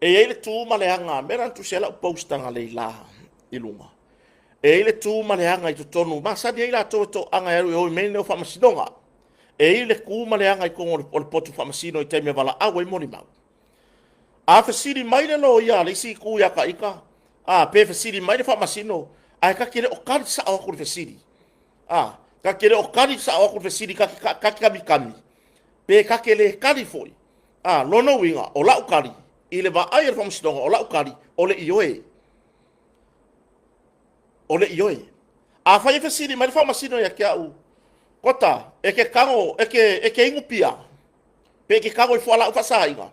E i ai le tu ma le aga, mea lea na tusi ai lau post analeila i luga. E i ai le tu ma le aga i totonu, masani ai latou e toaga e alu e o i mea nei o faamasinoga. E i ai le tu ma le aga i totonu o le potu faamasino i taimi e valaau ai molimau. A fesili mai le loia a le isi itu ia ta ita, a pe fesili mai le faamasino, ae ta te le o tali sao atu i le fesili. A, ta te le o tali sao atu i le fesili, ta te kamikami, pe ta te le tali foi. A, lona uiga, o lau tali, i le vaai a le faamasinoga, o lau tali, o le ioe. O le ioe. Afai e fesili mai le faamasino ia te au, Kota, e te tago, e te inu pia, pe e te tago i fualaau faasaina,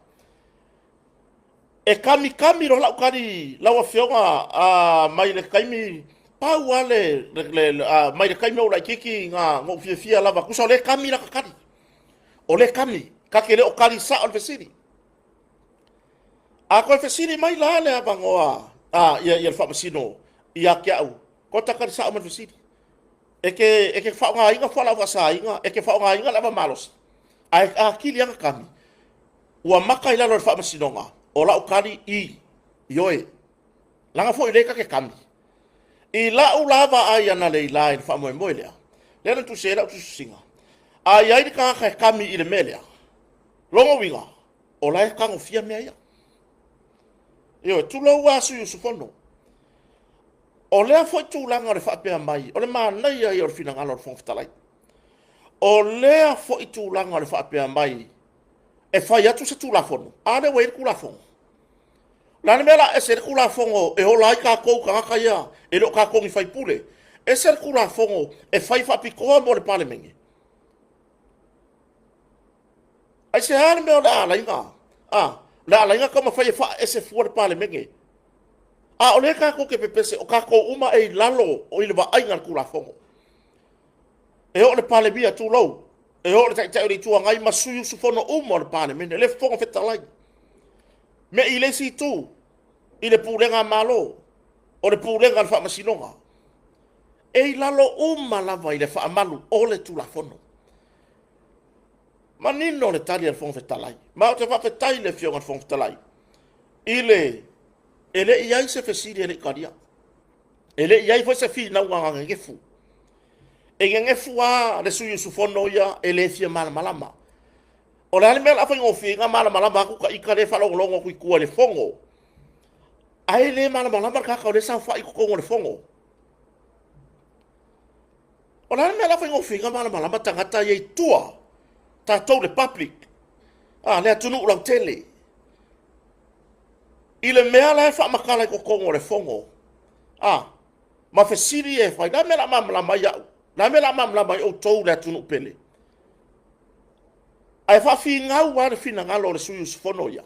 e kamikami loa lau tali lau afioga mai le taimi, pau lava mai le taimi o ou laitiiti na ou fiafia lava, tusa o lea e kami lata tali. O lea e kami, ta te le o tali sao i le fesili. A toe fesili mai la le avanoa ia le faamasino ia te au, Kota, tali sao mai i le fesili. E te faaaogaina fualaau faasaina, e te faaaogaina le ava malosi, ae atili lava na kami, ua maka i lalo o le faamasinoga, o lau tali i, ioe. Leaga foi o lea ta te kami. I lau la vaai analeila i le faamoemoe lea, lea na tusi ai lau tusitusiga, a i ai le tagata e kami i le mea lea, lona uiga, o la e tagofia mea ia. Ioe, tulou lava sui usufono. O lea foi tulaga o le faapea mai, o le manaia ia o le finagalo o le Fofoga Fetalai. O lea foi tulaga o le faapea mai e fai atu se Tulafono, a lea ua i ai le Tulafono. O le a le mea o le a ese ai le Tulafono e ola ai tatou tagata ia e le o tatou ni faipule, ese le Tulafono e fai faapitoa mo le Palemene? Aisea le mea o le a ala ai ona, a, o le a ala ai ona taumafai e faaese fua le Palemene? A o lea tatou te pepese, o tatou uma e i lalo o i le vaaiga a le Tulafono. E oo i le Palemia, tulou, e oo i le Taitai o le Itu Agai ma sui usufono uma o le Palemene, le Fofoga Fetalai. Me i le isi itu, i le pulega a Malo, o le pulega a le Faamasinoga. E i lalo uma lava i le faamalu o le Tulafono. Manino le tali a le Fofoga Fetalai. Ma ou te faafetai i le Afioga i le Fofoga Fetalai, i le e le i ai se fesili e le i talia. E le i i ai foi se finauga na nenefu. E nenefu lava le sui usufono ia e le fia malamalama. O le a le mea o le a faigofie ai ona malamalama atu ta ita lea e faalogologo atu i tua i le Fono, ae le malamalama le tagata o lea e saofai i totonu o le Fono? O le a le mea o le a faigofie ai ona malamalama tagata ia i tua, tatou le public, a, le atunuu lautele, i le mea la e faamatala i totonu o le Fono, a, ma fesili ia e fai? O le a le mea o le a malamalama ai au? O le a le mea o le a malamalama ai outou le atunuu pele? Ae faafinau lava le finagalo o le sui usufono ia. O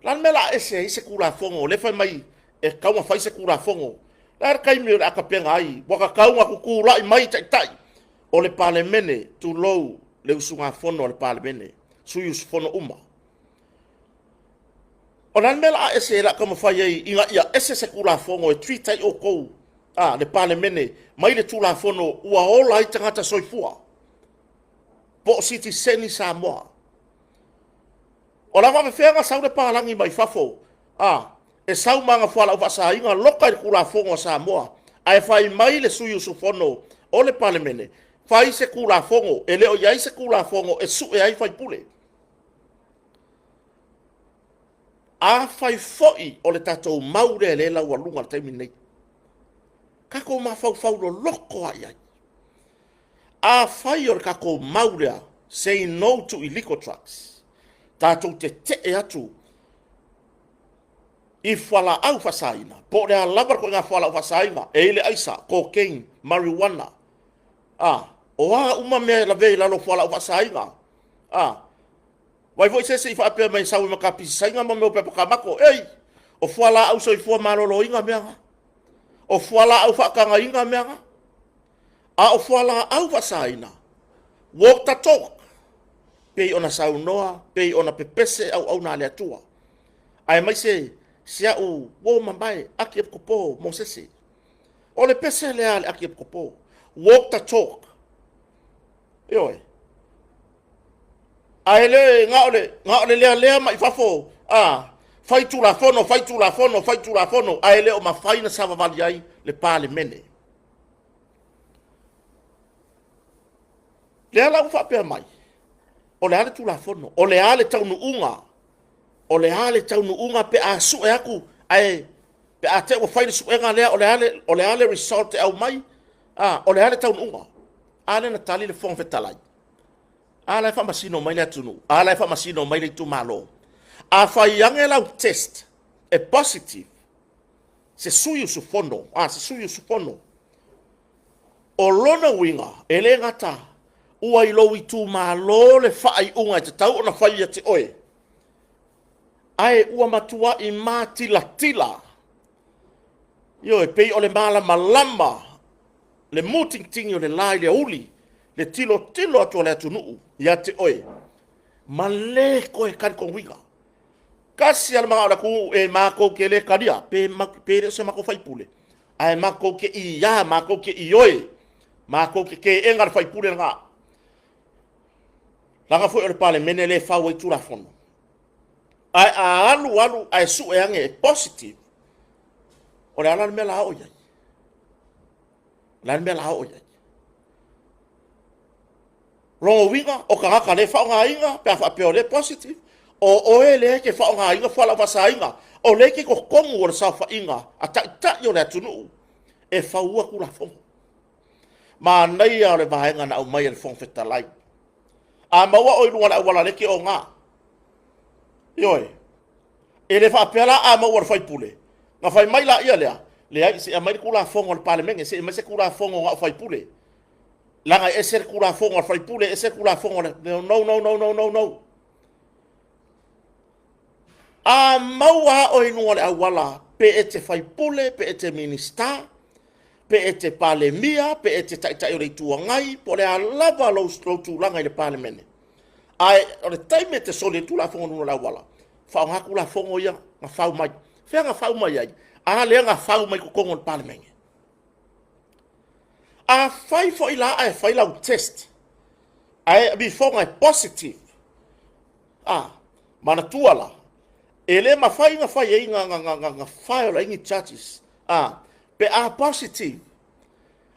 le a le mea o le a ese ai se Tulafono o lea e fai mai e tatau ona fai se Tulafono? O le a le taimi o le a tapena ai? Ua tatau ona tutulai mai taitai o le Palemene, tulou le usugafono a le Palemene, sui usufono uma. O le a le mea o le a ese ai, o le a taumafai ai ina ia ese se Tulafono e treat ai outou a, le Palemene mai le Tulafono ua ola ai tagata soifua, po o sitiseni Samoa. O le a faapefea ona sau le palagi mai fafo, a, e sau ma ana fualaau faasaina, loka i le Tulafono a Samoa, ae fai mai le sui usufono o le Palemene, fai se Tulafono, e le o i ai se Tulafono e sue ai faipule. Afai foi o le tatou mau lea o lea e laualuga i le taimi lenei, tatou mafaufau loloto lava i ai. Afai o le tatou mau lea, say no to illegal drugs, tatou tetee atu i fualaau faasaina, po o le a lava le ituaiga fualaau faasaina, e i ai le aisa, cocaine, marijuana, a, o a uma mea e lavea i lalo o fualaau faasaina, a, Vaai foi se isi faapea mai e sau ai ma kapisi Saina ma mea o pepa tamato. Ei, o fualaau soifua maloloina mea na. O fualaau faatagaina mea na. A o fualaau faasaina, walk the talk, pei ona saunoa, pei ona pepese auauna a le Atua. Aemaise si au uo mamae, Akiepikopo Mosese. O le pese lea a le Akiepikopo, walk the talk. Ioe. Ae le na o le, na o le lealea mai fafo, a, fai tulafono, fai tulafono, fai tulafono, ae le o mafai ona savavali ai le Palemene. Lea la ua faapea mai, o le a le Tulafono, o le a le taunuuga, o le a le taunuuga pe a sue atu, ae pe a te i ua fai le suega lea, o le a le, o le, a le result e aumai, a, o le a le taunuuga? A lea na tali le Fofoga Fetalai. A la e faamasino mai le atunuu, a la e faamasino mai le itumalo. A fai ane lau test e positive, se sui usufono, a, se sui usufono, o lona uiga, e le gata ua i lou itumalo le faaiuga e tatau ona fai ia te oe, ae ua matuai matilatila, ioe, pei o le malamalama le mutingitigi o le la i le aoauli, le tilotilo atu o le atunuu ia te oe, ma le toe talitonuina. Tasi lava le manao o le atunuu, e matou te le talia, pe, pe le o se matou faipule, ae matou te ia, matou te ioe, matou te teena le faipule lena. Leaga foi o le Palemene lea e fau ai Tulafono. Ae a alu alu ae sue ane e positive, o le a la le mea la oo i ai? O le a le mea la oo i ai? Lona uiga, o tagata lea e faaaogaina pe a faapea o lea e positive, o oe lea e te faaaogaina fualaau faasaina, o lea e te i totonu o le saofaiga a taitai o le atunuu e faua Tulafono. Manaia o le vaega na aumai e le Fofoga Fetalai. A maua oe i luga o le auala lea e te oga, ioe, e le faapea la a maua e le faipule, na fai mai laia lea, leai, se i aumai le Tulafono a le Palemene, se i aumai se Tulafono na o faipule. Leaga e ese le Tulafono a le faipule, ese le Tulafono a le... No, no, no, no, no, no. A maua oe i luga o le auala, pe e te faipule, pe e te Minisita, pe e te Palemia, pe e te Taitai o le Itu Agai, po o le a lava lou tulaga i le Palemene, ae o le taimi e te soli ai le Tulafono i luga o le auala, faaaoga Tulafono ia na fau mai. Fea na fau mai ai? A lea na fau mai totonu o le Palemene. A fai foi la ae fai lau test, ae avifoga e positive, a, manatua la, e le mafai ona fai ai na file ai ni charges, a, pe a positive,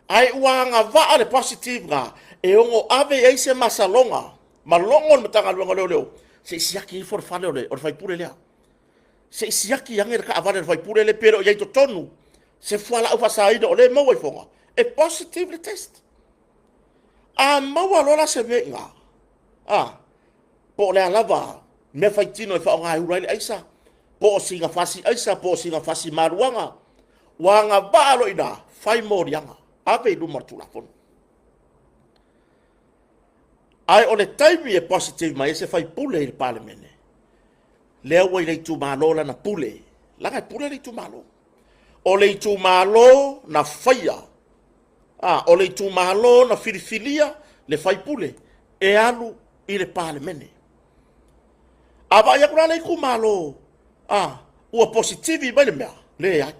ae ua agavaa le positive na e ono ave i ai se masaloga. Ma logo le Matagaluega o Leoleo, se i siaki ifo le fale o le faipule lea. Se i siaki ane le taavale a le faipule lea pe le o i ai i totonu se fualaau faasaina o lea e maua i Foga, e positive le test. A maua loa la se mea i ina, a, po o le a lava mea faitino e faaaoga e ula ai le aisa, po o sina fasi aisa, po o sina fasi maluaga, ua agavaa loa i ina, fai moliaga, ave i luma o le Tulafono. Ae o le taimi e positive mai ai se faipule i le Palemene, lea ua i le itumalo lana pule, leaga e pule le itumalo. O le itumalo na faia, a, o le itumalo na filifilia le faipule e alu i le Palemene. A vaai atu la le itumalo, a, ua positivi mai le mea, leai.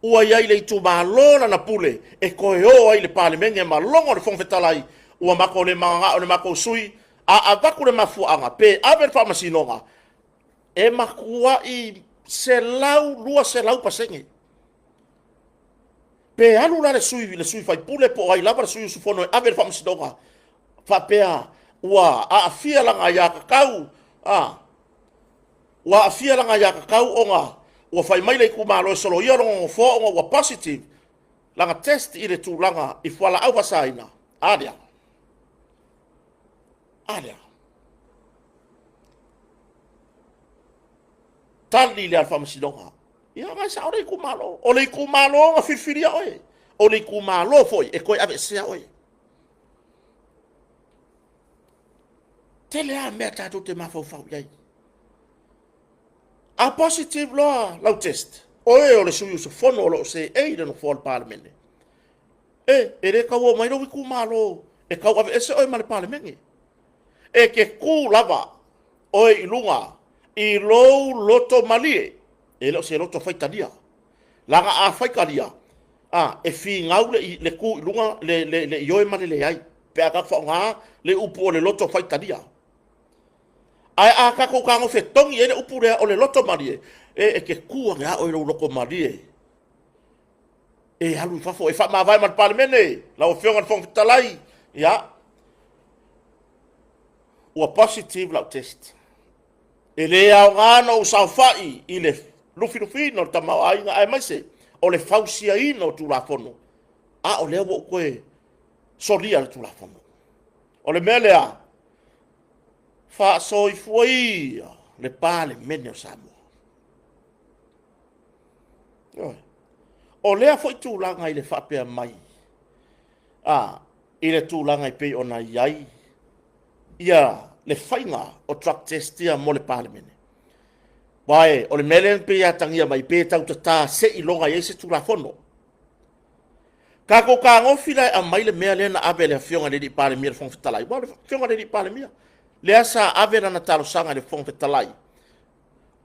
Ua i ai i le itumalo lana pule e toe o ai i le Palemene ma logo le Fofoga Fetalai, ua matou le mananao i le matou sui, a avatu le mafuaaga pe ave i le faamasinoga, e matuai 100, 200%. Pe alu la le sui, le sui faipule po o ai lava le sui usufono e ave i le faamasinoga, faapea ua aafia lana aiatatau, a, ua aafia lana aiatatau ona ua fai mai le itumalo e soloia lona nofoa ona ua positive lana test i le tulaga i fualaau faasaina. A lea, a lea. Tali lea a le faamasinoga. Ia, na e sao le itumalo. O le itumalo na filifilia oe. O le itumalo foi e toe aveesea oe. Tele lava mea tatou te mafaufau i ai. A positive loa lau test, oe o le sui usufono o lo o seei i le nofoa o le Palemene, e, e le tau o mai lou itumalo e tau aveese oe ma le Palemene. E te tu lava oe i luga i lou loto malie, e le o se loto faitalia. Leaga a faitalia, a, e finau le, le tu i luga le, le, le ioe ma le leai, pe a tatou faaaoga le upu o le loto faitalia. Ae a tatou fetagofi e togi ai le upu lea o le loto malie, e, e te tu ane a oe i lou loto malie e alu i fafo e faamavae ma le Palemene, lau Afioga i le Fofoga Fetalai, ia, ua positive lau test. E le aoga ona ou saofai i le lufilufiina o le tamaoaiga aemaise o le fausiaina o Tulafono, a o lea ua ou toe solia le Tulafono. O le mea lea, faasoifua ia le Palemene o Samoa. O lea foi tulaga i le faapea mai, a, i le tulaga e pei ona i ai ia le faiga o drug test ia mo le Palemene. Aua o le mea lea e pei e atagia mai, pe tau tata seiloga e i ai se Tulafono. Tatou fetagofi la e aumai le mea lea na ave e le Afioga i le Palemia i le Fofoga Fetalai, aua o le Afioga i le Palemia lea sa ave lana talosaga i le Fofoga Fetalai,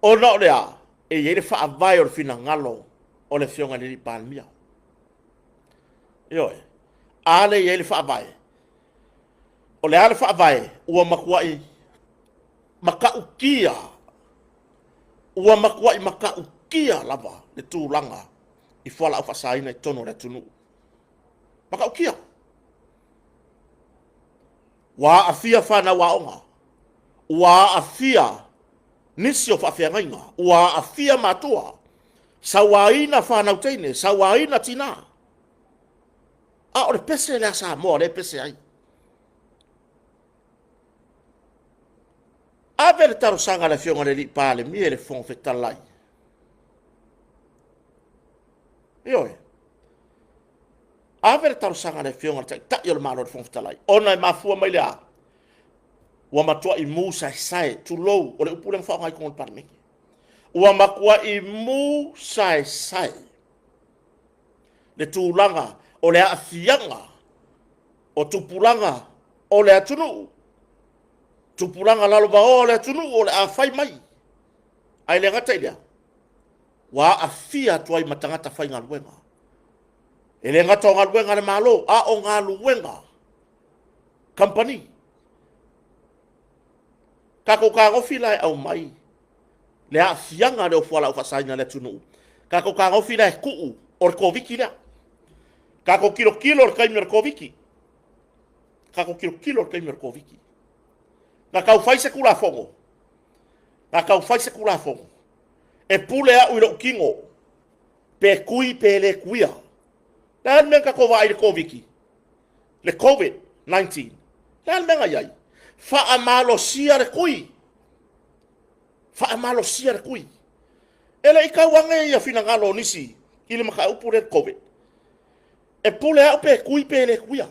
ona o le a? E i ai le faavae o le finagalo o le Afioga i le Palemia. Ioe. A lea e i ai le faavae? O le a le faavae? Ua matuai matautia, ua matuai matautia lava le tulaga i fualaau faasaina i totonu o le atunuu. Matautia. Ua aafia fanau aoga, ua aafia nisi o faafeagaiga, ua aafia matua, sauaina fanau teine, sauaina tinā. A o le pese lea a Samoa lea e pese ai. Ave le talosaga a le Afioga i le Alii Palemia i le Fofoga Fetalai. Ioe. Ave le talosaga a le Afioga i le Taitai o le Malo i le Fofoga Fetalai, ona e mafua mai le a? Ua matuai mu saesae, tulou, o le upu lea na faaaoga i totonu o le Palemene. Ua matuai mu saesae le tulaga o le aafiaga o tupulaga o le atunuu, tupulaga lalovaoa o le atunuu o le a fai mai. Ae le gata i lea, ua aafia atu ai ma tagata faigaluega. E le gata o galuega a le Malo, a o galuega kamupani. Tatou tagofi la e aumai le aafiaga lea o fualaau faasaina i le atunuu. Tatou tagofi la e tuu o le Koviti lea. Tatou tilotilo i le taimi o le Koviti. Tatou tilotilo i le taimi o le Koviti. Na tau fai se Tulafono, na tau fai se Tulafono, e pule au i lou tino, pe tui pe le tuia. Le a le mea na tatou vaai i le Koviti, le COVID-19, le a le mea na i ai? Faamalosia le tui, faamalosia le tui. E le i tau ane ia finagalo o nisi i le mataupu lea i le Covid. E pule au pe tui pe le tuia.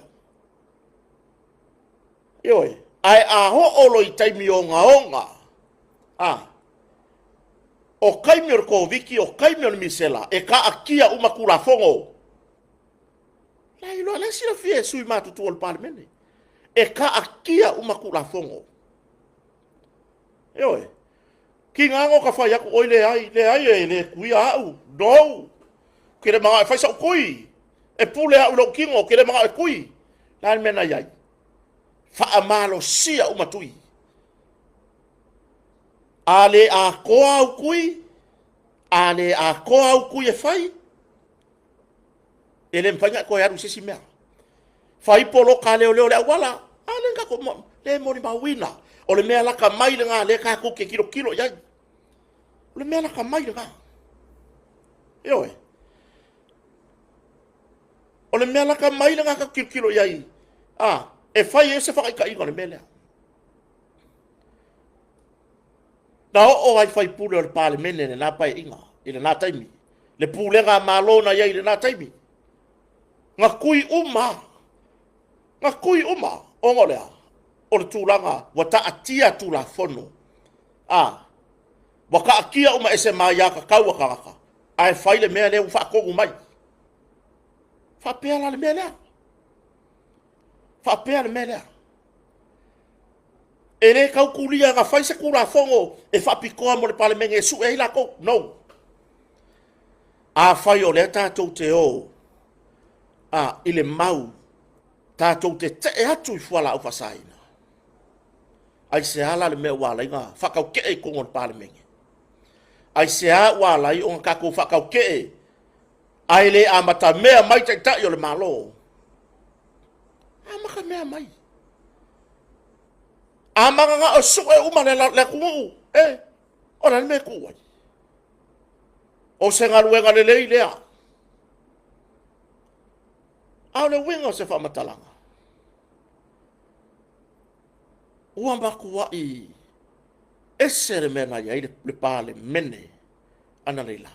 Ioe, ae a oo loa i taimi ogaoga, a, o taimi o le Koviti, o taimi o le misela, e taatia uma Tulafono. La iloa, la e silafia e sui matutua o le Palemene. E taatia uma Tulafono. Ioe. Tiga ona ta fai atu, oi leai, leai e le tuia au, no. Ou te le manao e fai sau tui, e pule au i lou tino, ou te le manao e tui. O le a le mea na i ai? Faamalosia uma tui. A le atoa au tui, a le atoa au tui e fai, e le mafai ona e toe alu i se isi mea. Fai poloka a leoleo i le auala, a lea na tatou le molimauina. O le mea lata mai lena lea tatou te tilotilo i ai. O le mea lata mai lena. Ioe. O le mea lata mai lena tatou te tilotilo i ai, a, e fai ai se faataitaiga o le mea lea. Na oo lava i sui usufono o le Palemene i lena Paeaiga, i lena taimi, le pulega a Malo na i ai i lena taimi, na tui uma lava, na tui uma, ona o le a? O le tulaga ua taatia Tulafono, a, ua taatia uma ese ma aia tatau a tagata, ae fai le mea lea ua faatonu mai. Faapea la le mea lea. Faapea le mea lea. E le tautulia na fai se Tulafono e faapitoa mo le Palemene e sue ai latou. No. Afai o lea tatou te o a, i le mau, tatou te tee atu i fualaau faasaina, aisea la le mea ua ala ai ona faataute'e i totonu o le Palemene? Aisea ua ala ai ona tatou faataute'e ae le amatamea mai Taitai o le Malo? Amatamea mai. A mananao e sue uma le atunuu, e, o le a le mea e tuu ai? O se galuega lelei lea. A o le uiga o se faamatalaga, ua matuai ese le mea na i ai le Palemene analeila.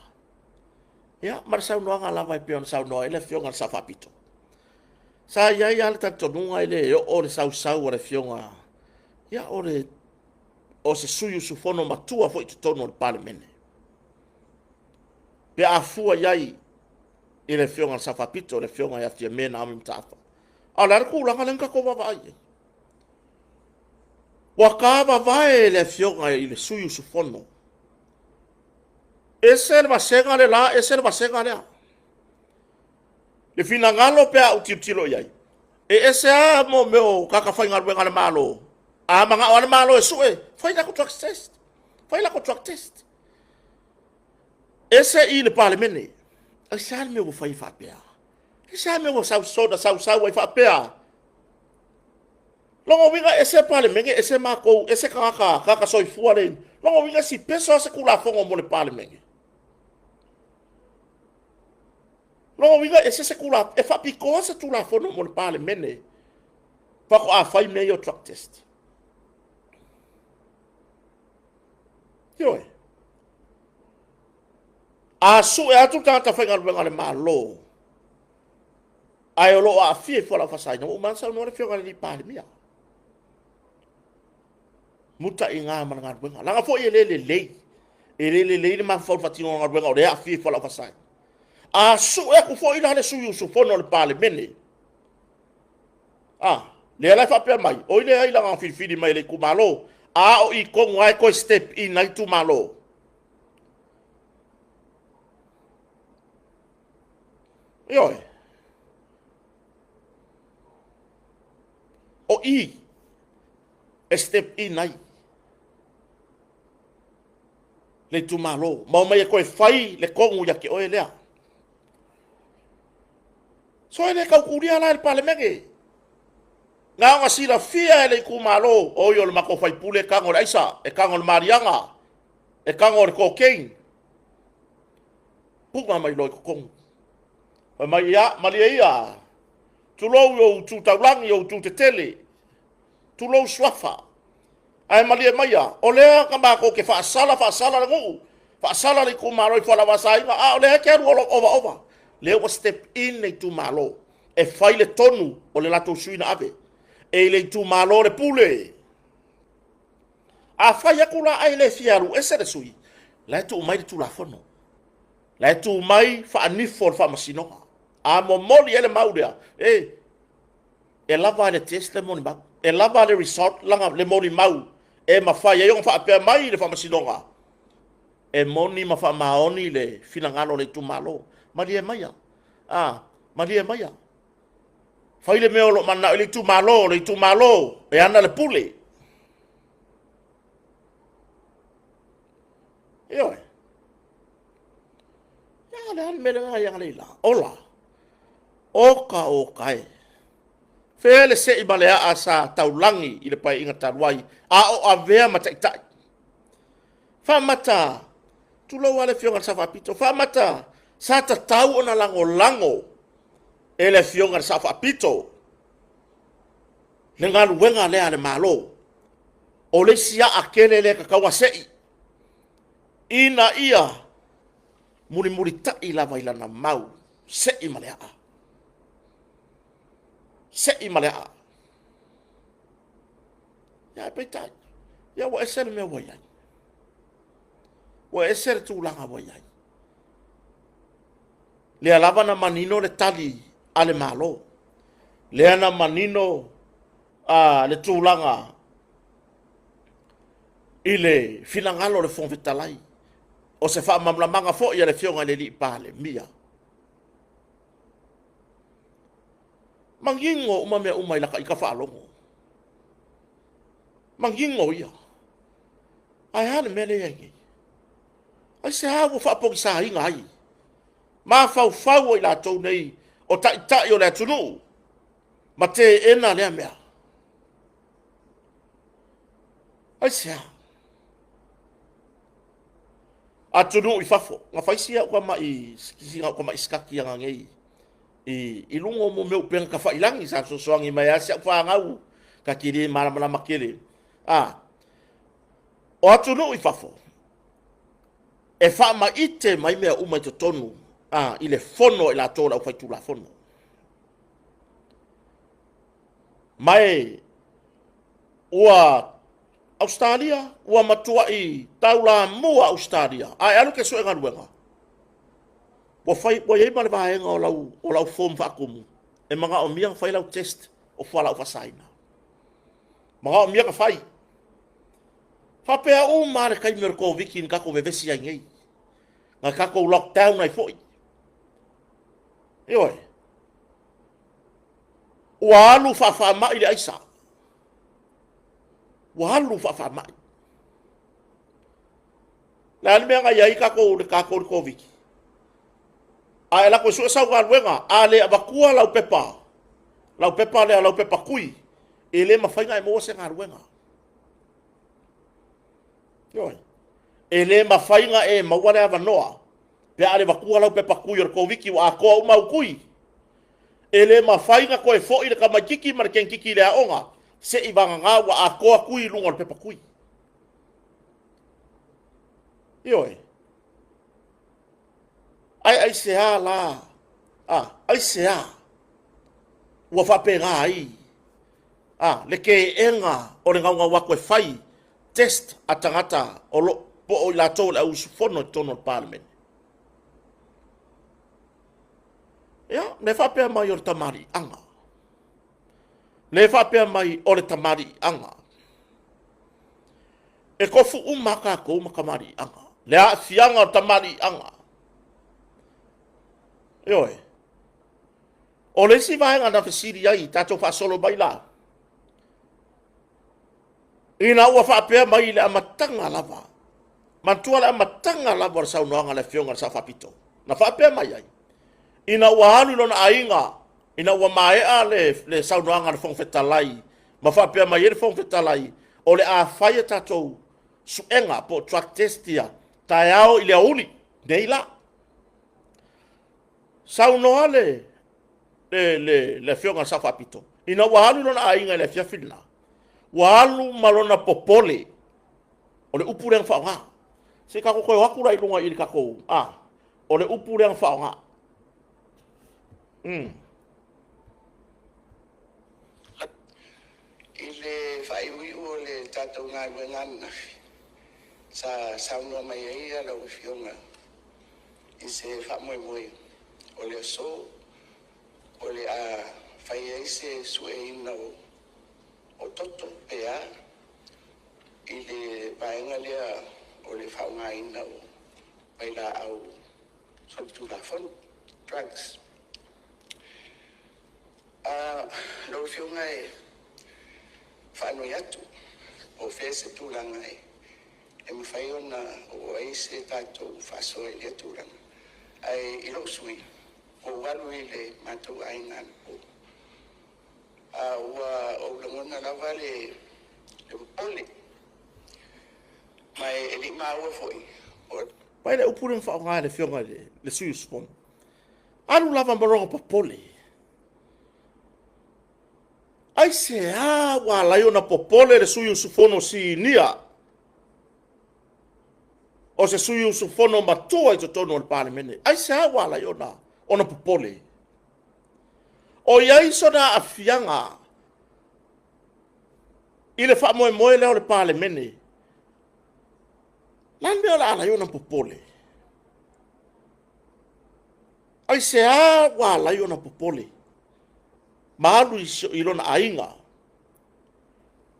Ia, ma le saunoaga lava e pei ona saunoa ai le Afioga i le Sao Faapito. Sa i ai lava le talitonuga e le oo le sausau a le Afioga, ia o le o se sui usufono matua foi i totonu o le Palemene, pe a fua i ai i le Afioga i le Sao Faapito, le Afioga ia Fiame Naomi Mataafa. A o le a le tulaga lea na tatou vaavaai i ai? Ua tavavae le Afioga i le sui usufono, ese le vasega le la, ese le vasega lea. Le finagalo pe a ou tilotilo i ai, e ese lava mo mea o tagata faigaluega a le Malo. A manao lava le Malo e sue, fai latou drug test, fai latou drug test. Ese i le Palemene. Aisea le mea ua fai ai faapea? Aisea le mea ua soona sausau ai faapea? Lona uiga e ese Palemene, ese matou, ese tagata, tagata soifua le. Lona uiga e sipeso lava se Tulafono mo le Palemene. Lona uiga e ese se Tulafono, e faapitoa se Tulafono mo le Palemene faatoa fai mea ia o drug test. Ioe. A sue atu le tagata faigaluega a le Malo, ae o lo o aafia i fualaau faasaina, ua uma ona saunoa le Afioga i le Palemia. Mutaina ma le galuega. Leaga foi e le lelei. E le lelei le mafaufau i le faatinoga o galuega o lea e aafia i fualaau faasaina. A sue atu foi la le sui usufono o le Palemene, a, lea la e faapea mai, oi leai leaga na filifili mai e le itumalo, a o i tonu lava e toe step in ai itumalo. Ioe. O i e step in ai le itumalo, ma omai e toe fai le tonu ia te oe lea. So e le tautulia la e le Palemene. Na ona silafia e le itumalo, oi o le matou faipule e tago i le aisa, e tago i le maliaga, e tago i le cocaine. Puna mai loa i totonu. Fai mai, ia, malie ia, tulou i ou tu taulagi, ou tu tetele, tulou suafa, ae malie maia, o lea na matou te faasala faasala le nuu, faasala le itumalo i fualaau asaina, a o lea e te alu ovaova. Lea ua step in le itumalo e fai le tonu o le latou sui na ave. E i le itumalo le pule. A fai atu la ai le fia alu ese le sui, la e tuu mai le Tulafono. La e tuu mai faanifo o le faamasinoga. A momoli ai le mau lea, e, e lava le test le molimau, e lava le result lana le molimau e mafai ai ona faapea mai le faamasinoga, e moni ma faamaoni le finagalo o le itumalo. Malie maia, a, malie maia. Fai le mea o lo o mananao i le itumalo, o le itumalo e ana le pule. Ioe. Ia, le a le mea lena ia leila? Ola. Oka oka e. Fea le sei ma le aa sa taulagi i le paeaiga talu ai, a o avea ma taitai. Faamata, tulou lava le Afioga i le Sao Faapito, faamata sa tatau ona lagolago e le Afioga i le Sao Faapito le galuega lea a le Malo. O le isi aa tele lea e tatau ona sei, ina ia mulimulitai lava i lana mau, sei ma le aa. Sei ma le aa. Ia, ae peitai, ia ua ese le mea ua i ai. Ua ese le tulaga ua i ai. Lea lava na manino le tali a le Malo. Lea na manino le tulaga i le finagalo o le Fofoga Fetalai. O se faamalamalamaga foi a le Afioga i le Alii Palemia. Manino uma mea uma i lata ita faalogo. Manino ia. Ae a le mea lea e i ai nei? Aisea ua faapogisaina ai mafaufau o i latou nei o taitai o le atunuu ma teena lea mea? Aisea? Atunuu i fafo, na fai si au tamai, sina au tamai study ana nei i luga o mea o upega tafailagi sa fesoasoani mai ai si au fanau ta te le malamalama tele. A, o atunuu i fafo, e faamaite mai mea uma i totonu a, i le fono a i latou o le aufaitulafono. Ma e ua Ausetalia, ua matuai taulamua Ausetalia, a e alu e te sue galuega, ua fai, ua i ai ma le vaega o lau, o lau form faatumu, e manaomia ona fai lau test o fualaau faasaina. Manaomia ona fai. Faapea uma lava le taimi o le Koviti na tatou vevesi ai nei, na tatou lockdown ai foi. Ioe. Ua alu faafaamai le aisa. Ua alu faafaamai. Le a le mea na i ai tatou le tatou le Koviti? A e lako e sue sau galuega, a le avatua lau pepa, lau pepa lea, lau pepa tui, e le mafai ona e maua se galuega. Ioe. E le mafai ona e maua le avanoa pe a le avatua lau pepa tui o le Koviti ua atoa uma au tui. E le mafai ona toe foi le tamaititi ma le tenkiti i le aoga se i vagana ua atoa tui i luga o le pepa tui. Ioe. Ae aisea la? A, aisea ua faapena ai a, le teena o le gaugau atu e fai test a tagata o lo po o i latou o le au usufono i totonu o le Palemene? Ia, le faapea mai o le tamaliiaga. Le faapea mai o le tamaliiaga. E tofu uma a tatou ma tamaliiaga. Le aafiaga o tamaliiaga. Ioe. O le isi vaega na fesili ai, tatou faasolo mai la. Ina ua faapea mai i le amataga lava, manatua le amataga lava o le saunoaga a le Afioga i le Sao Faapito, na faapea mai ai, ina ua alu i lona aiga, ina ua maea le saunoaga a le Fofoga Fetalai Ma faapea mai ai le Fofoga Fetalai, o le a fai a tatou suega po o drug test ia taeao i le aoauli nei la. Saunoa le Afioga i le Sao Faapito, ina ua alu i lona aiga i le afiafi lena, ua alu ma lona popole, o le upu lea na faaaoga. Se i tatou toe o atu la i luga i le tatou, o le upu lea na faaaoga. I le faaiuiu o le tatou galuega ananafi, sa saunoa mai ai lau Afioga i se faamoemoe o le aso o le a fai ai se sueina o toto pe a i le vaega lea o le faaaogaina o vailaau solitulafono, drugs. Lau Afioga e faanoi atu po o fea se tulaga e mafai ona oo ai se tatou faasoa i lea tulaga. Ae i lou sui usufono, ua ou alu i le matou aiga anapo, a ua ou lagona lava le popole, ma e le i maua foi o Vaai le upu lea na faaaoga e le Afioga i le sui usufono. Alu lava ma lona popole. Aisea ua ala ai ona popole le sui usufono sinia, o se sui usufono matua i totonu o le Palemene? Aisea ua ala ai ona popole? O i ai sona aafiaga i le faamoemoe lea o le Palemene? Le a le mea o le a ala ai ona popole? Aisea ua ala ai ona popole ma alu i lona aiga?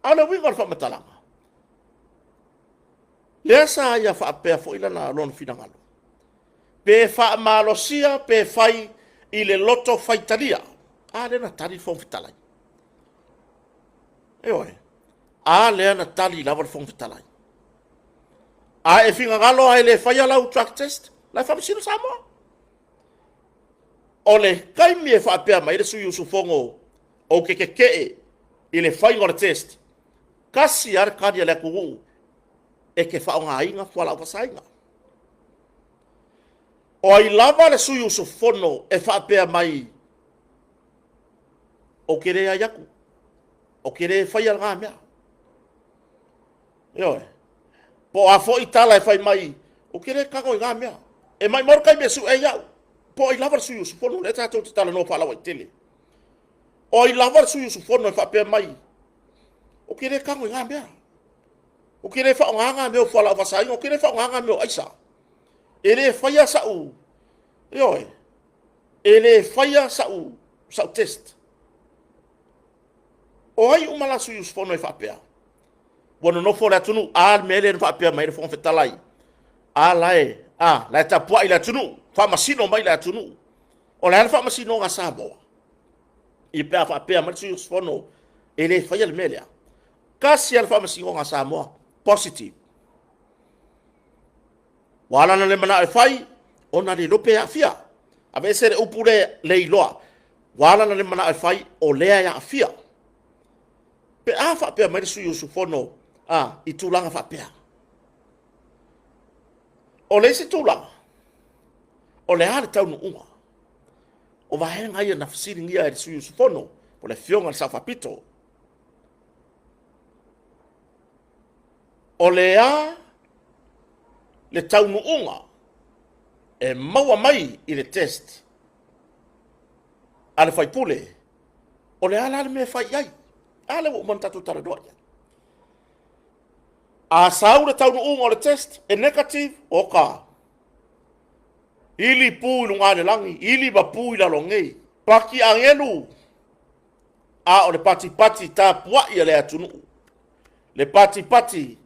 A o le uiga o le faamatalaga, lea sa ia faapea foi lona finagalo, pe faamalosia pe fai i le loto faitalia. A lea na tali le Fofoga Fetalai. Ioe. A lea na tali lava le Fofoga Fetalai. A e finagalo lava e le faia lau drug test, la e faamasino Samoa. O le taimi e faapea mai le sui usufono ou te tetee i le faiga o le test, tasi lava le tali a le atunuu, e te faaaogaina fualaau faasaina. O ai lava le sui usufono e faapea mai ou te leai atu, ou te le faia lena mea. Ioe. Po o a foi tala e fai mai, ou te le tago i na mea. E maumau le taimi e sue ai au. Po o ai lava le sui usufono, lea tatou te talanoa faalauaitele. O ai lava le sui usufono e faapea mai, ou te le tago i na mea. Ou te le faaaogaina na mea o fualaau faasaina, ou te le faaaogaina na mea o aisa. E le faia sau, ioe, e le faia sau test. O ai uma la sui usufono e faapea? Ua nonofo le atunuu, a le mea lea na faapea mai le Fofoga Fetalai. A la e, a, la e tapuai le atunuu, faamasino mai le atunuu. O le a le faamasinoga a Samoa? I pe a faapea mai le sui usufono e le faia le mea lea. Tasi lava le faamasinoga a Samoa, positive. Ua ala ona le manao e fai, ona le iloa pe aafia. Aveese le upu le le iloa. Ua ala ona le manao e fai, o lea e aafia. Pe a faapea mai le sui usufono a, i tulaga faapea. O le isi tulaga, o le a le taunuuga? O vaega ia na fesiligia e le sui usufono, o le afioga i le Sao Faapito. O le a le taunuuga e maua mai i le test a le faipule? O le a la le mea e fai i ai? A lea ua uma ona tatou talanoa i ai. A sau le taunuuga o le test e negative, oka. Ili pu i luga le lagi, ili ma pu i lalo nei. Paki agelu a o le patipati tapuai a le atunuu, le patipati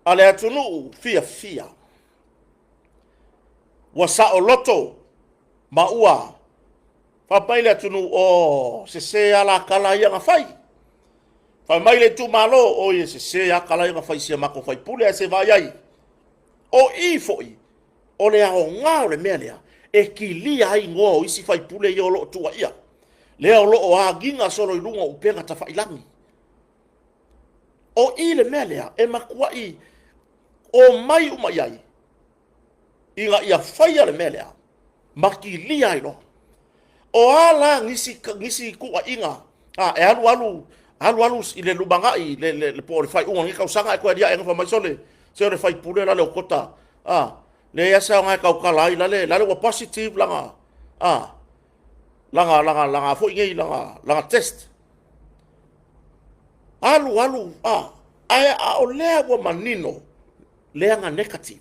a le atunuu fiafia. Ua saoloto ma ua fai mai le atunuu, o sese lava la tala ia na fai. Fai mai le itumalo, oi e sese lava tala ia na fai i si a matou faipule, ae se i vaai i ai. O i foi, o le aoga o le mea lea, e kilia ai igoa o isi faipule ia o lo o tuuaia, lea o lo o agiga solo i luga o upega tafailagi. O i le mea lea e matuai omai uma i ai ina ia faia le mea lea ma kilia ai loa. O a la nisi, nisi tuuaiga a, e alu alu alu alu i le lumanai le, le, le, po o le faaiuga o lenei tausaga ae toe aliae fai mai sole se o le faipule la le okota a leai se aoga e tautala ai lale lale ua positive lana a lana lana lana foi nei lana lana test alu alu a ae a o lea ua manino lea na negative.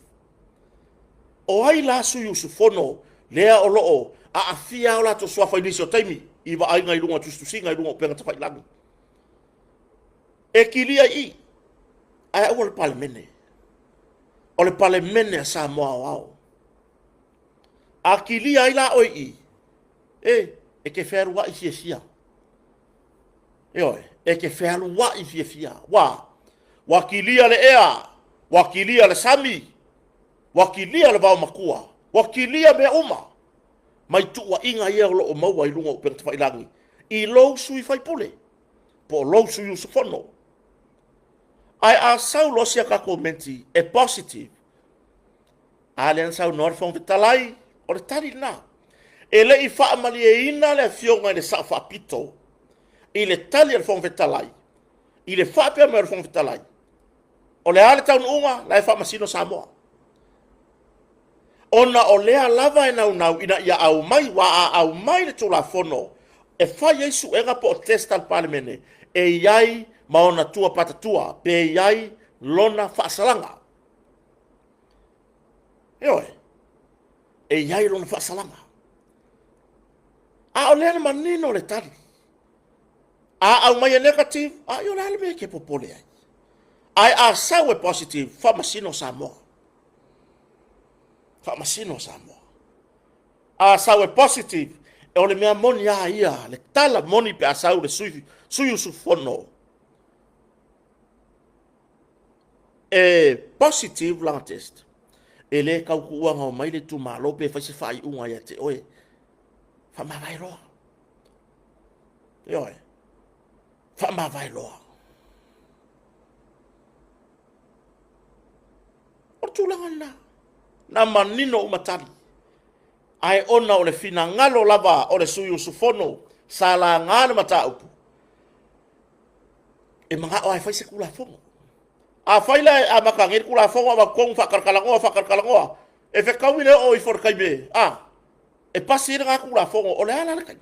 O ai la sui usufono lea o lo o aafia o latou suafa i nisi o taimi i vaaiga i luga o tusitusiga i luga o upega tafailagi? E kilia i i, ae aua le Palemene. O le Palemene a Samoa aoao. A kilia ai la oe i i, e, e te fealuai fiafia. Ioe, e te fealuai fiafia. Ua, ua kilia le ea, ua kilia le sami, ua kilia le vaomatua, ua kilia mea uma mai tuuaiga ia o lo o maua i luga o upega tafailagi i lou sui faipule po o lou sui usufono. Ae a sau loa si a tatou menti e positive, A lea na saunoa le Fofoga Fetalai, o le tali lena. E le i faamalieina le afioga i le Sao Faapito i le tali a le Fofoga Fetalai, i le faapea mai o le Fofoga Fetalai, o le a le taunuuga, la e faamasino Samoa. Ona o lea lava e naunau ina ia aumai, ua a aumai le Tulafono e fai ai suega po o test a le Palemene, e i ai ma ona tua patatua, pe i ai lona faasalaga. Ioe, e i ai lona faasalaga. A o lea na manino le tali. A aumai e negative, a i o le a le mea e te popole ai? Ae a sau e positive, faamasino Samoa. Faamasino Samoa. A sau e positive, o le mea moni a ia, le tala moni pe a sau le sui, sui usufono E positive lana test, e le tau tuua na omai le itumalo pe fai se faaiuga ia te oe. Faamavae loa. Ioe. Faamavae loa. O le tulaga lena. Na manino uma tali. Ae ona o le finagalo lava o le sui usufono sa laga le mataupu, e manao lava e fai se Tulafono. Afai la e amata nei le Tulafono avatu tonu faatalatalanoa, faatalatalanoa, e fetaui le oo ifo i le taimi a, e pasi ai lena Tulafono, o le a la le taimi?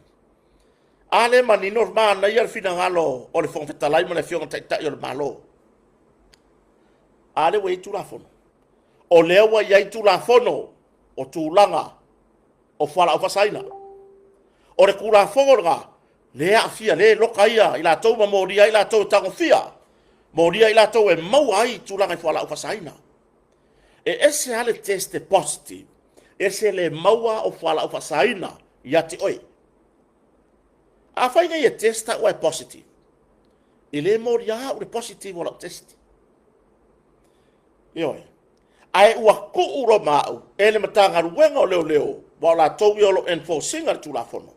A lea e manino, manaia le finagalo o le Fofoga Fetalai ma le Afioga i le Taitai o le Malo. A lea ua i ai Tulafono. O lea ua i ai Tulafono o tulaga o fualaau faasaina. O le Tulafono lena, lea e aafia, lea e loka ia i latou ma molia ai latou e tagofia, molia i latou e maua ai tulaga i fualaau faasaina. E ese lava le test e positive, ese le maua o fualaau faasaina ia te oe. Afai nei e test au e positive, e le molia au le positive o lau test. Ioe. Ae ua tuu loa ma au e le Matagaluega o Leoleo, aua o latou ia o lo o enforce ina le Tulafono.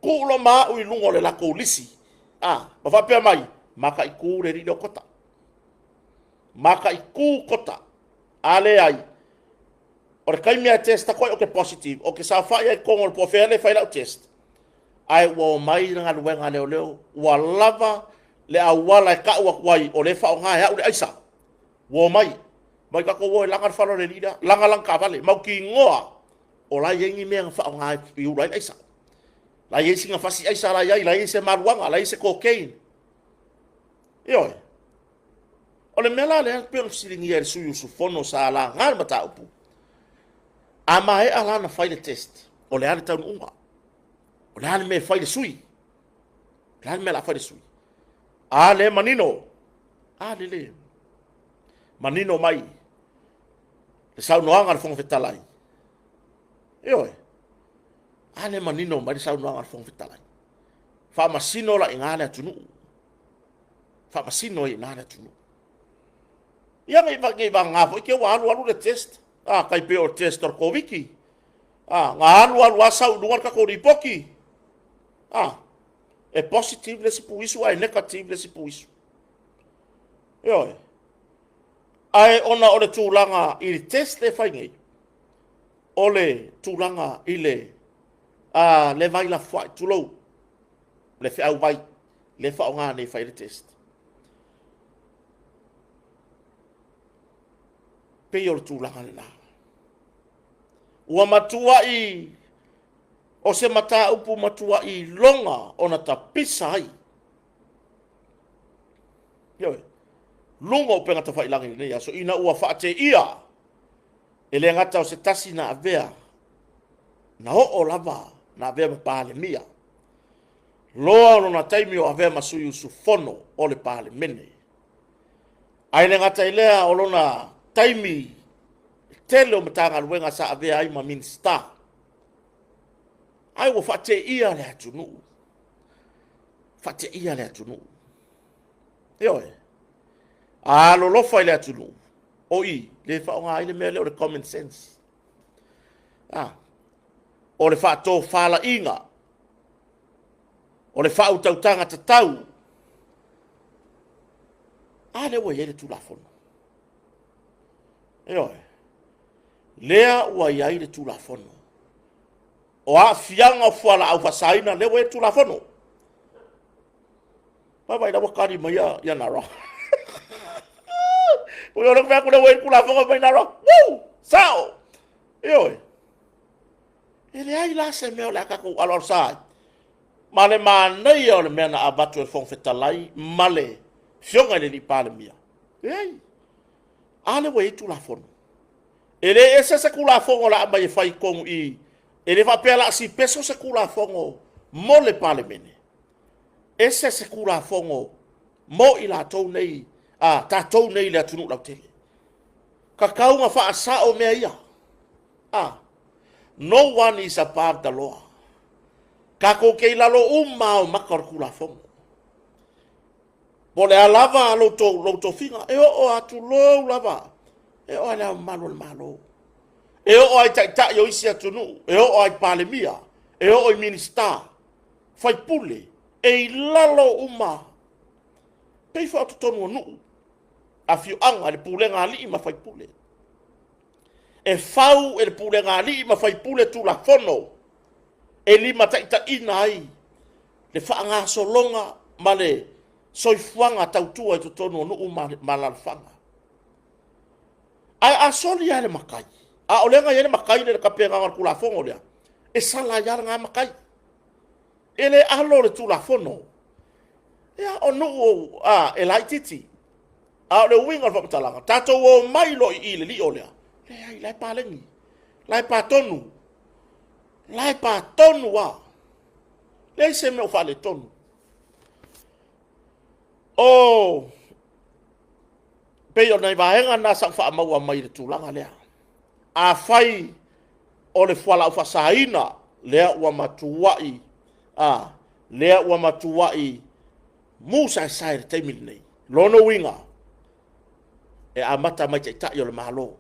Tuu loa ma au i luga o le latou lisi, a, ma faapea mai, mataitu le alii lea o Kota. Mataitu Kota. A leai, o le taimi lava e test atu ai ou te positive, ou te saofai ai i totonu o le po o fea lea e fai lau test, ae ua omai le galuega a leoleo, ua lava le auala e tau atu ai o lea e faaaoga e au le aisa. Ua omai, mai tatou o e laga le fala o le alii lea, laga lana taavale, mautinoa o la e i ai ni mea na faaaoga e ula ai le aisa. La e i ai sina fasi aisa la e i ai, la e i ai se maluaga, la e i ai se cocaine. Ioe. O le mea la lea pei ona fesiligia e le sui usufono sa laga le mataupu, a maea la ona fai le test, o le a le taunuuga? O le a le mea e fai le sui? O le a le mea o le a fai le sui? A lea e manino, a lele manino mai le saunoaga a le Fofoga Fetalai. Ioe. A lea e manino mai le saunoaga a le Fofoga Fetalai. Faamasino la i ina le atunuu. Faamasino ai i ina le atunuu. Ia nei, nei vagana foi te ua alu alu le test. A, tai pei o le test o le Koviti. A, na alu alu lava sau i luga le tatou lipoti. A, e positive le isi puisu ae negative le isi puisu. Ioe. Ae ona o le tulaga i le test le fai nei, o le tulaga i le le vai lafoai, tulou, le feau vai, le faaaoga nei e fai le test. Pei o le tulaga lena. Ua matuai o se mataupu matuai iloga ona tapisa ai. Ioe, luga o upega tafailagi i lenei aso, ina ua faateia, e le gata o se tasi na avea, na oo lava na avea ma Palemia, loa o lona taimi o avea ma sui usufono o le Palemene. Ae le gata i lea o lona taimi tele o Matagaluega sa avea ai ma Minisita, ae ua faateia le atunuu, faateia le atunuu. Ioe, a alolofa i le atunuu, o i le faaaoga ai le mea lea o le common sense. Ah, o le faatofalaiga, o le faautautaga tatau. A lea ua i ai le Tulafono. Ioe, lea ua i ai le Tulafono. O aafiaga o fualaau faasaina, lea ua i ai le Tulafono. Vaai la ua tali mai ia Nara. Ua le fai atu lea ua i ai le Tulafono mai Nara. Woo! Sao! Ioe. E leai la se mea o le a tatou aloalosa ai. Ma le manaia o le mea na avatu e le Fofoga Fetalai ma le Afioga i le Alii Palemia. Leai. A lea ua i ai Tulafono. E le ese se Tulafono o le a aumai e fai i totonu i i. E le faapea o le a sipeso se Tulafono mo le Palemene. Ese se Tulafono mo i latou nei, a tatou nei i le atunuu lautele. Tatau ona faasao mea ia. A, no one is above the law. Tatou te i lalo uma lava o maka o le Tulafono. Po o le a lava lou tofiga, e oo atu lou lava, e oo lava i le Ao Mamalu o le Malo, e oo lava i taitai o isi atunuu, e oo lava i Palemia, e oo i Minisita, faipule, e i lalo uma, pei foi o totonu o nuu, afioaga, le pulega a alii ma faipule. E fau e le pulega a alii ma faipule Tulafono e limataitaiina ai le faagasologa ma le soifuaga tautua i totonu o nuu ma alaalafaga. Ae a soli lava le matai, a o lea na i ai le matai lea i le tapenaga o le Tulafono lea, e sala ai lava lena matai. E le alo le Tulafono. Ia, o nuu e laitiiti. A o le uiga o le faamatalaga, tatou o mai loa i i i le lio lea, leai, la e paleni, la e patonu, la e patonu lava. Leai se mea o faaletonu. O pei o nai vaega na sa ou faamaua mai i le tulaga lea. Afai o le fualaau faasaina lea ua matuai lea ua matuai musaesae i le taimi lenei. Lona uiga, e amata mai taitai o le Malo.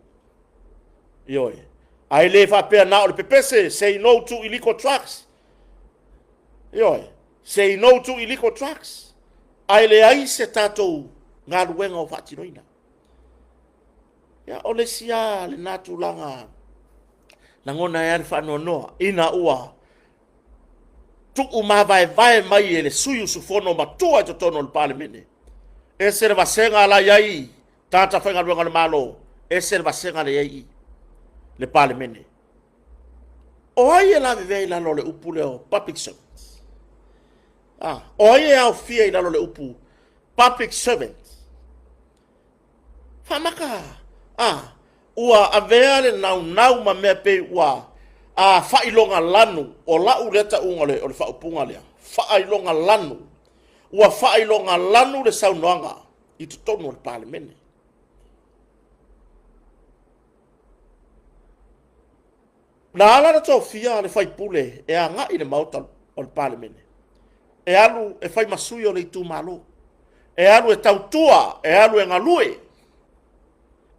Ioe. Ae le faapea na o le pepese, say no to illegal drugs. Ioe. Say no to illegal drugs. Ae leai se tatou galuega o faatinoina. Ia, o le isi lava lena tulaga lagona ai lava le faanoanoa ina ua tuu mavaevae mai e le sui usufono matua i totonu o le Palemene. Ese le vasega la i ai tagata faigaluega o le Malo, ese le vasega la i ai le Palemene. O ai e lavevea i lalo o le upu lea o public servants? Ah, o ai e aofia i lalo o le upu public servants? Faamaka, ah, ua avea le naunau ma mea pei ua faailoga lanu, o lau lea tauga o le faaupuga lea, faailoga lanu. Ua faailoga lanu le saunoaga i totonu o le Palemene. Na ala ona tofia le faipule e agai i le maota o le Palemene, e alu e fai ma sui o le itumalo, e alu e tautua, e alu e galue.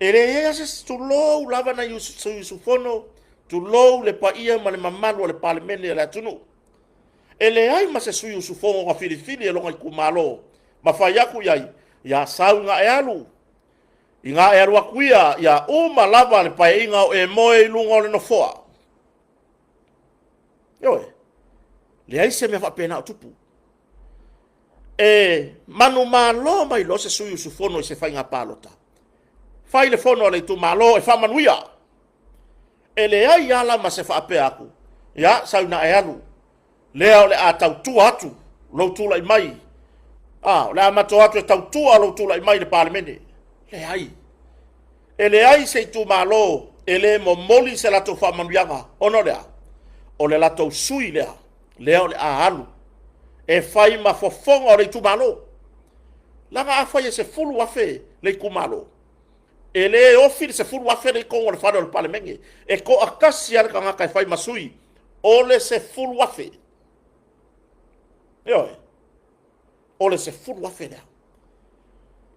E leai lava se isi, tulou lava nai sui usufono, tulou le paia ma le mamalu o le Palemene o le atunuu. E leai ma se sui usufono na filifili e lona itumalo ma fai atu i ai, Ia sau ina e alu, ina e alu atu ia, ia uma lava le paeaiga o e moe i luga o le nofoa. Ioe, leai se mea faapena o tupu. E manumalo mai loa se sui usufono i se faiga palota, fai le fono a le itumalo e faamanuia. E leai lava la ma se faapea atu, ia sau ina e alu, lea o le a tautua atu lou tulai mai, a, o le a matou o atu e tautua lou tulai mai i le Palemene. Leai, e leai se itumalo e le momoli se latou faamanuiaga, ona o le a? O le latou sui lea, lea o le a alu e fai ma fofoga o le itumalo. Leaga afai e 10,000 le itumalo, e le ofi le 10,000 lea i totonu o le fale o le Palemene. E toatasi lava le tagata e fai ma sui o le 10,000. Ioe, o le 10,000 lea.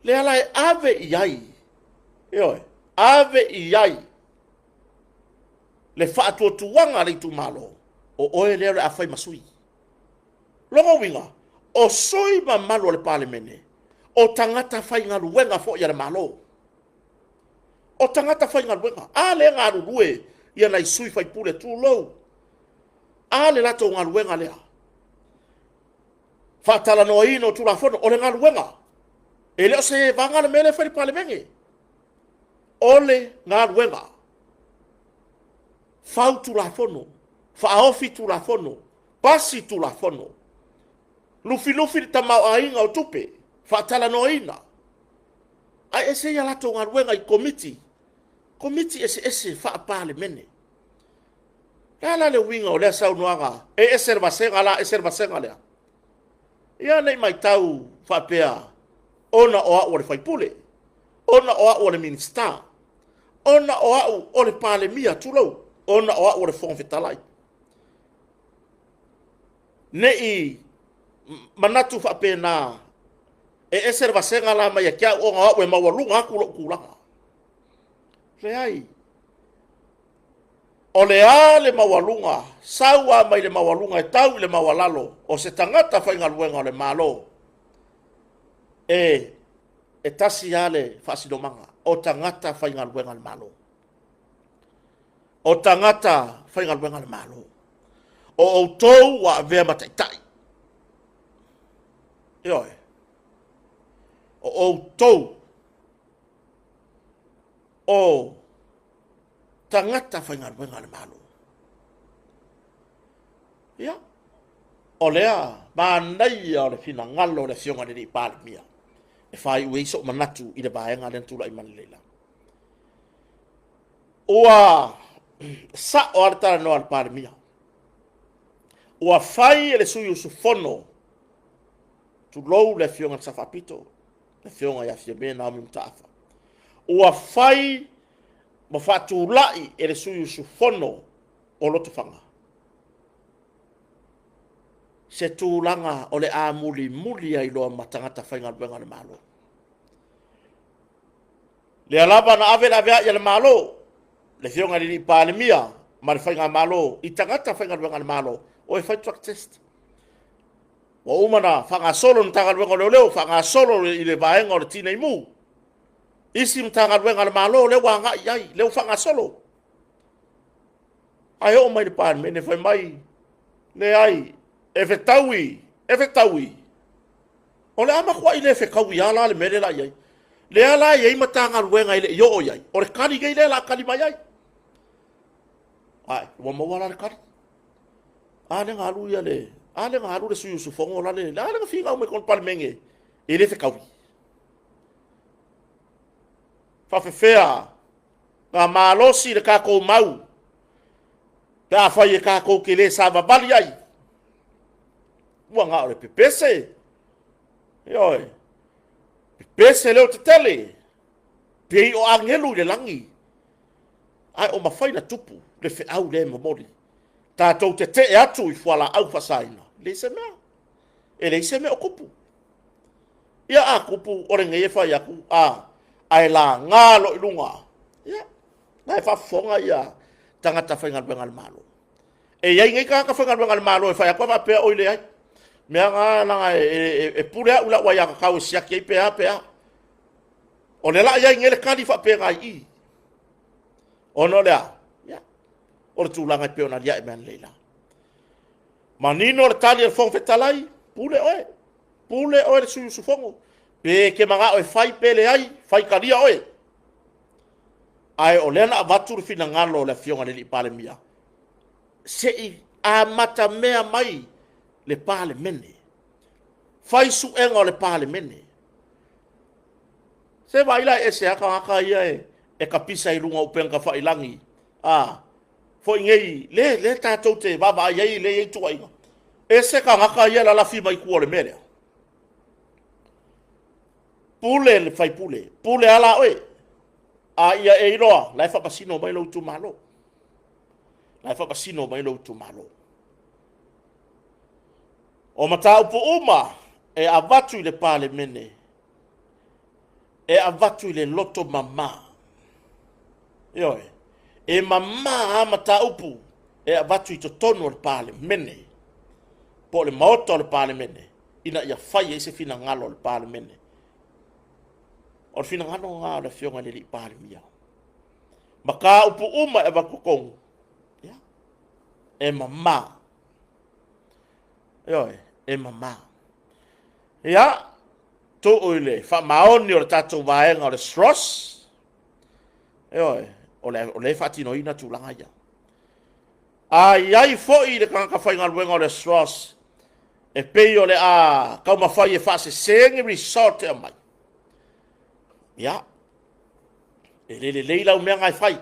Lea la e ave i ai, ioe, ave i ai le faatuatuaga a le itumalo, o oe lea o le a fai ma sui. Lona uiga, o sui mamalu o le Palemene, o tagata faigaluega foi a le Malo. O tagata faigaluega. A lea e galulue ia nai sui faipule, tulou. A le latou galuega lea? Faatalanoaina o Tulafono, o le galuega. E le o se vaga le mea lea e fai i le Palemene. O le galuega. Fau Tulafono, faaofi Tulafono, pasi Tulafono, lufilufi le tamaoaiga o tupe, faatalanoaina. Ae ese ia latou galuega i Komiti, Komiti eseese faa-Palemene. O le a la le uiga o lea saunoaga, e ese le vasega la, ese le vasega lea? Ia ne i matau faapea, ona o au o le faipule, ona o au o le Minisita, ona o au o le Palemia, tulou, ona o au o le Fofoga Fetalai. Ne i manatu faapena, e ese le vasega la mai ia te au ona o au e maualuga atu lou tulaga. Leai. O le a le maualuga, sau lava mai le maualuga e tau i le maualalo o se tagata faigaluega o le Malo, e tasi lava le faasinomaga, o tagata faigaluega a le Malo. O tagata faigaluega a le Malo. O outou ua avea ma taitai. Ioe. O outou o tagata faigaluega a le Malo. Ia, o lea manaia o le finagalo o le Afioga i le Palemia e faaiu ai sou manatu i le vaega lea na tulai mai analeila. Ua sao lava le talanoa a le Palemia. Ua fai e le sui usufono, tulou le Afioga i le Sao Faapito, le Afioga ia Fiame Naomi Mataafa, ua fai ma faatulai e le sui usufono o Lotofaga se tulaga o le a mulimuli ai loa ma tagata faigaluega a le Malo. Lea lava na ave le aveai a le Malo, le Afioga i le Palemia ma le Faigamalo i tagata faigaluega a le Malo, o e fai drug test. Ua uma ona faagasolo le Matagaluega o Leoleo, faagasolo i le vaega o le Tinei Mu, isi Matagaluega a le Malo lea ua agai i ai, lea ua faagasolo. Ae oo mai i le Palemene fai mai, leai, e fetaui, e fetaui. O le a matuai le fetaui lava la le mea lea o le a i ai. Lea la e i ai Matagaluega e le i oo i ai, o le tali nei lea o le a tali mai ai. Ae, ua maua la le tali. A lea na alu ia le, a lea na alu le sui usufono la le, a lea na finau mai i totonu o le Palemene e le fetaui. Faafefea na malosi le tatou mau pe afai e tatou te le savavali ai? Ua na o le pepese, ioe, pepese leotetele, pei o agelu i le lagi, ae o mafai na tupu le feau lea e momoli. Tatou tetee atu i fualaau faasaina, leai se mea. E leai se mea o tupu. Ia a tupu, o lenei e fai atu, a, ae laga loa i luga. Ia, na e faafofoga ia tagata faigaluega a le Malo. E i ai nei tagata faigaluega a le Malo e fai atu a faapea, oi leai, mea na leaga e pule au i lau aiatatau e siaki ai pe a pe a. O lea la i ai nei le tali faapena i i. Ona o le a? Ia, o le tulaga e pei ona aliae mai analeila. Manino le tali a le Fofoga Fetalai, pule oe, pule oe le sui usufono. Pe e te manao e fai pe leai, faitalia oe. Ae o lea na avatu le finagalo o le Afioga i le Palemia, se i amatamea mai le Palemene, fai suega o le Palemene. Se vaai la e ese lava tagata ia e tapisa i luga o upega tafailagi, a foi nei, lea tatou te vaavaai ai, lea e i ai tuuaiga. Ese tagata ia e lalafi mai tua o le mea lea. Pule le faipule, pule lava la oe. A ia e iloa, la e faamasino mai lou itumalo. La e faamasino mai lou itumalo. O mataupu uma e avatu i le Palemene, e avatu i le loto mama. Ioe, e mama lava mataupu e avatu i totonu o le Palemene, po o le Maota o le Palemene, ina ia fai ai se finagalo o le Palemene. O le finagalo lena o le Afioga i le Palemia. Mataupu uma e avatu i totonu, ia, e mama. Ioe, e mama. Ia, tuu i le faamaoni o le tatou vaega o le SROS, ioe, o lea e faatinoina tulaga ia. A i ai foi le tagata faigaluega o le SROS e pei o le a taumafai e faasese ni result e aumai, ia, e le lelei lau mea na e fai,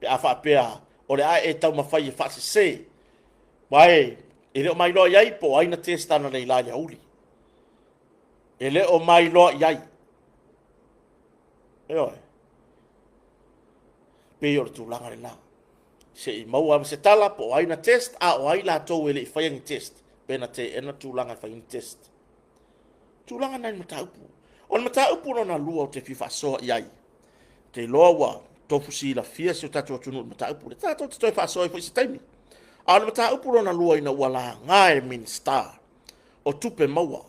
pe a faapea o le a e taumafai e faasese. Aua e le o mailoa i ai po o ai na test analeila i le aoauli. E le o mailoa i ai. Ioe. Pei o le tulaga lena. Se i maua se tala po o ai na test, a o ai latou e le i faia ni test, pe na teena tulaga e fai ni test. Tulaga na i le mataupu. O le mataupu lona lua ou te fia faasoa i ai, ou te iloa ua tofu silafia si o tatou atunuu i le mataupu lea, tatou te toe faasoa ai foi i se taimi. A o le mataupu lona lua ina ua laga e le Minisita o Tupe Maua,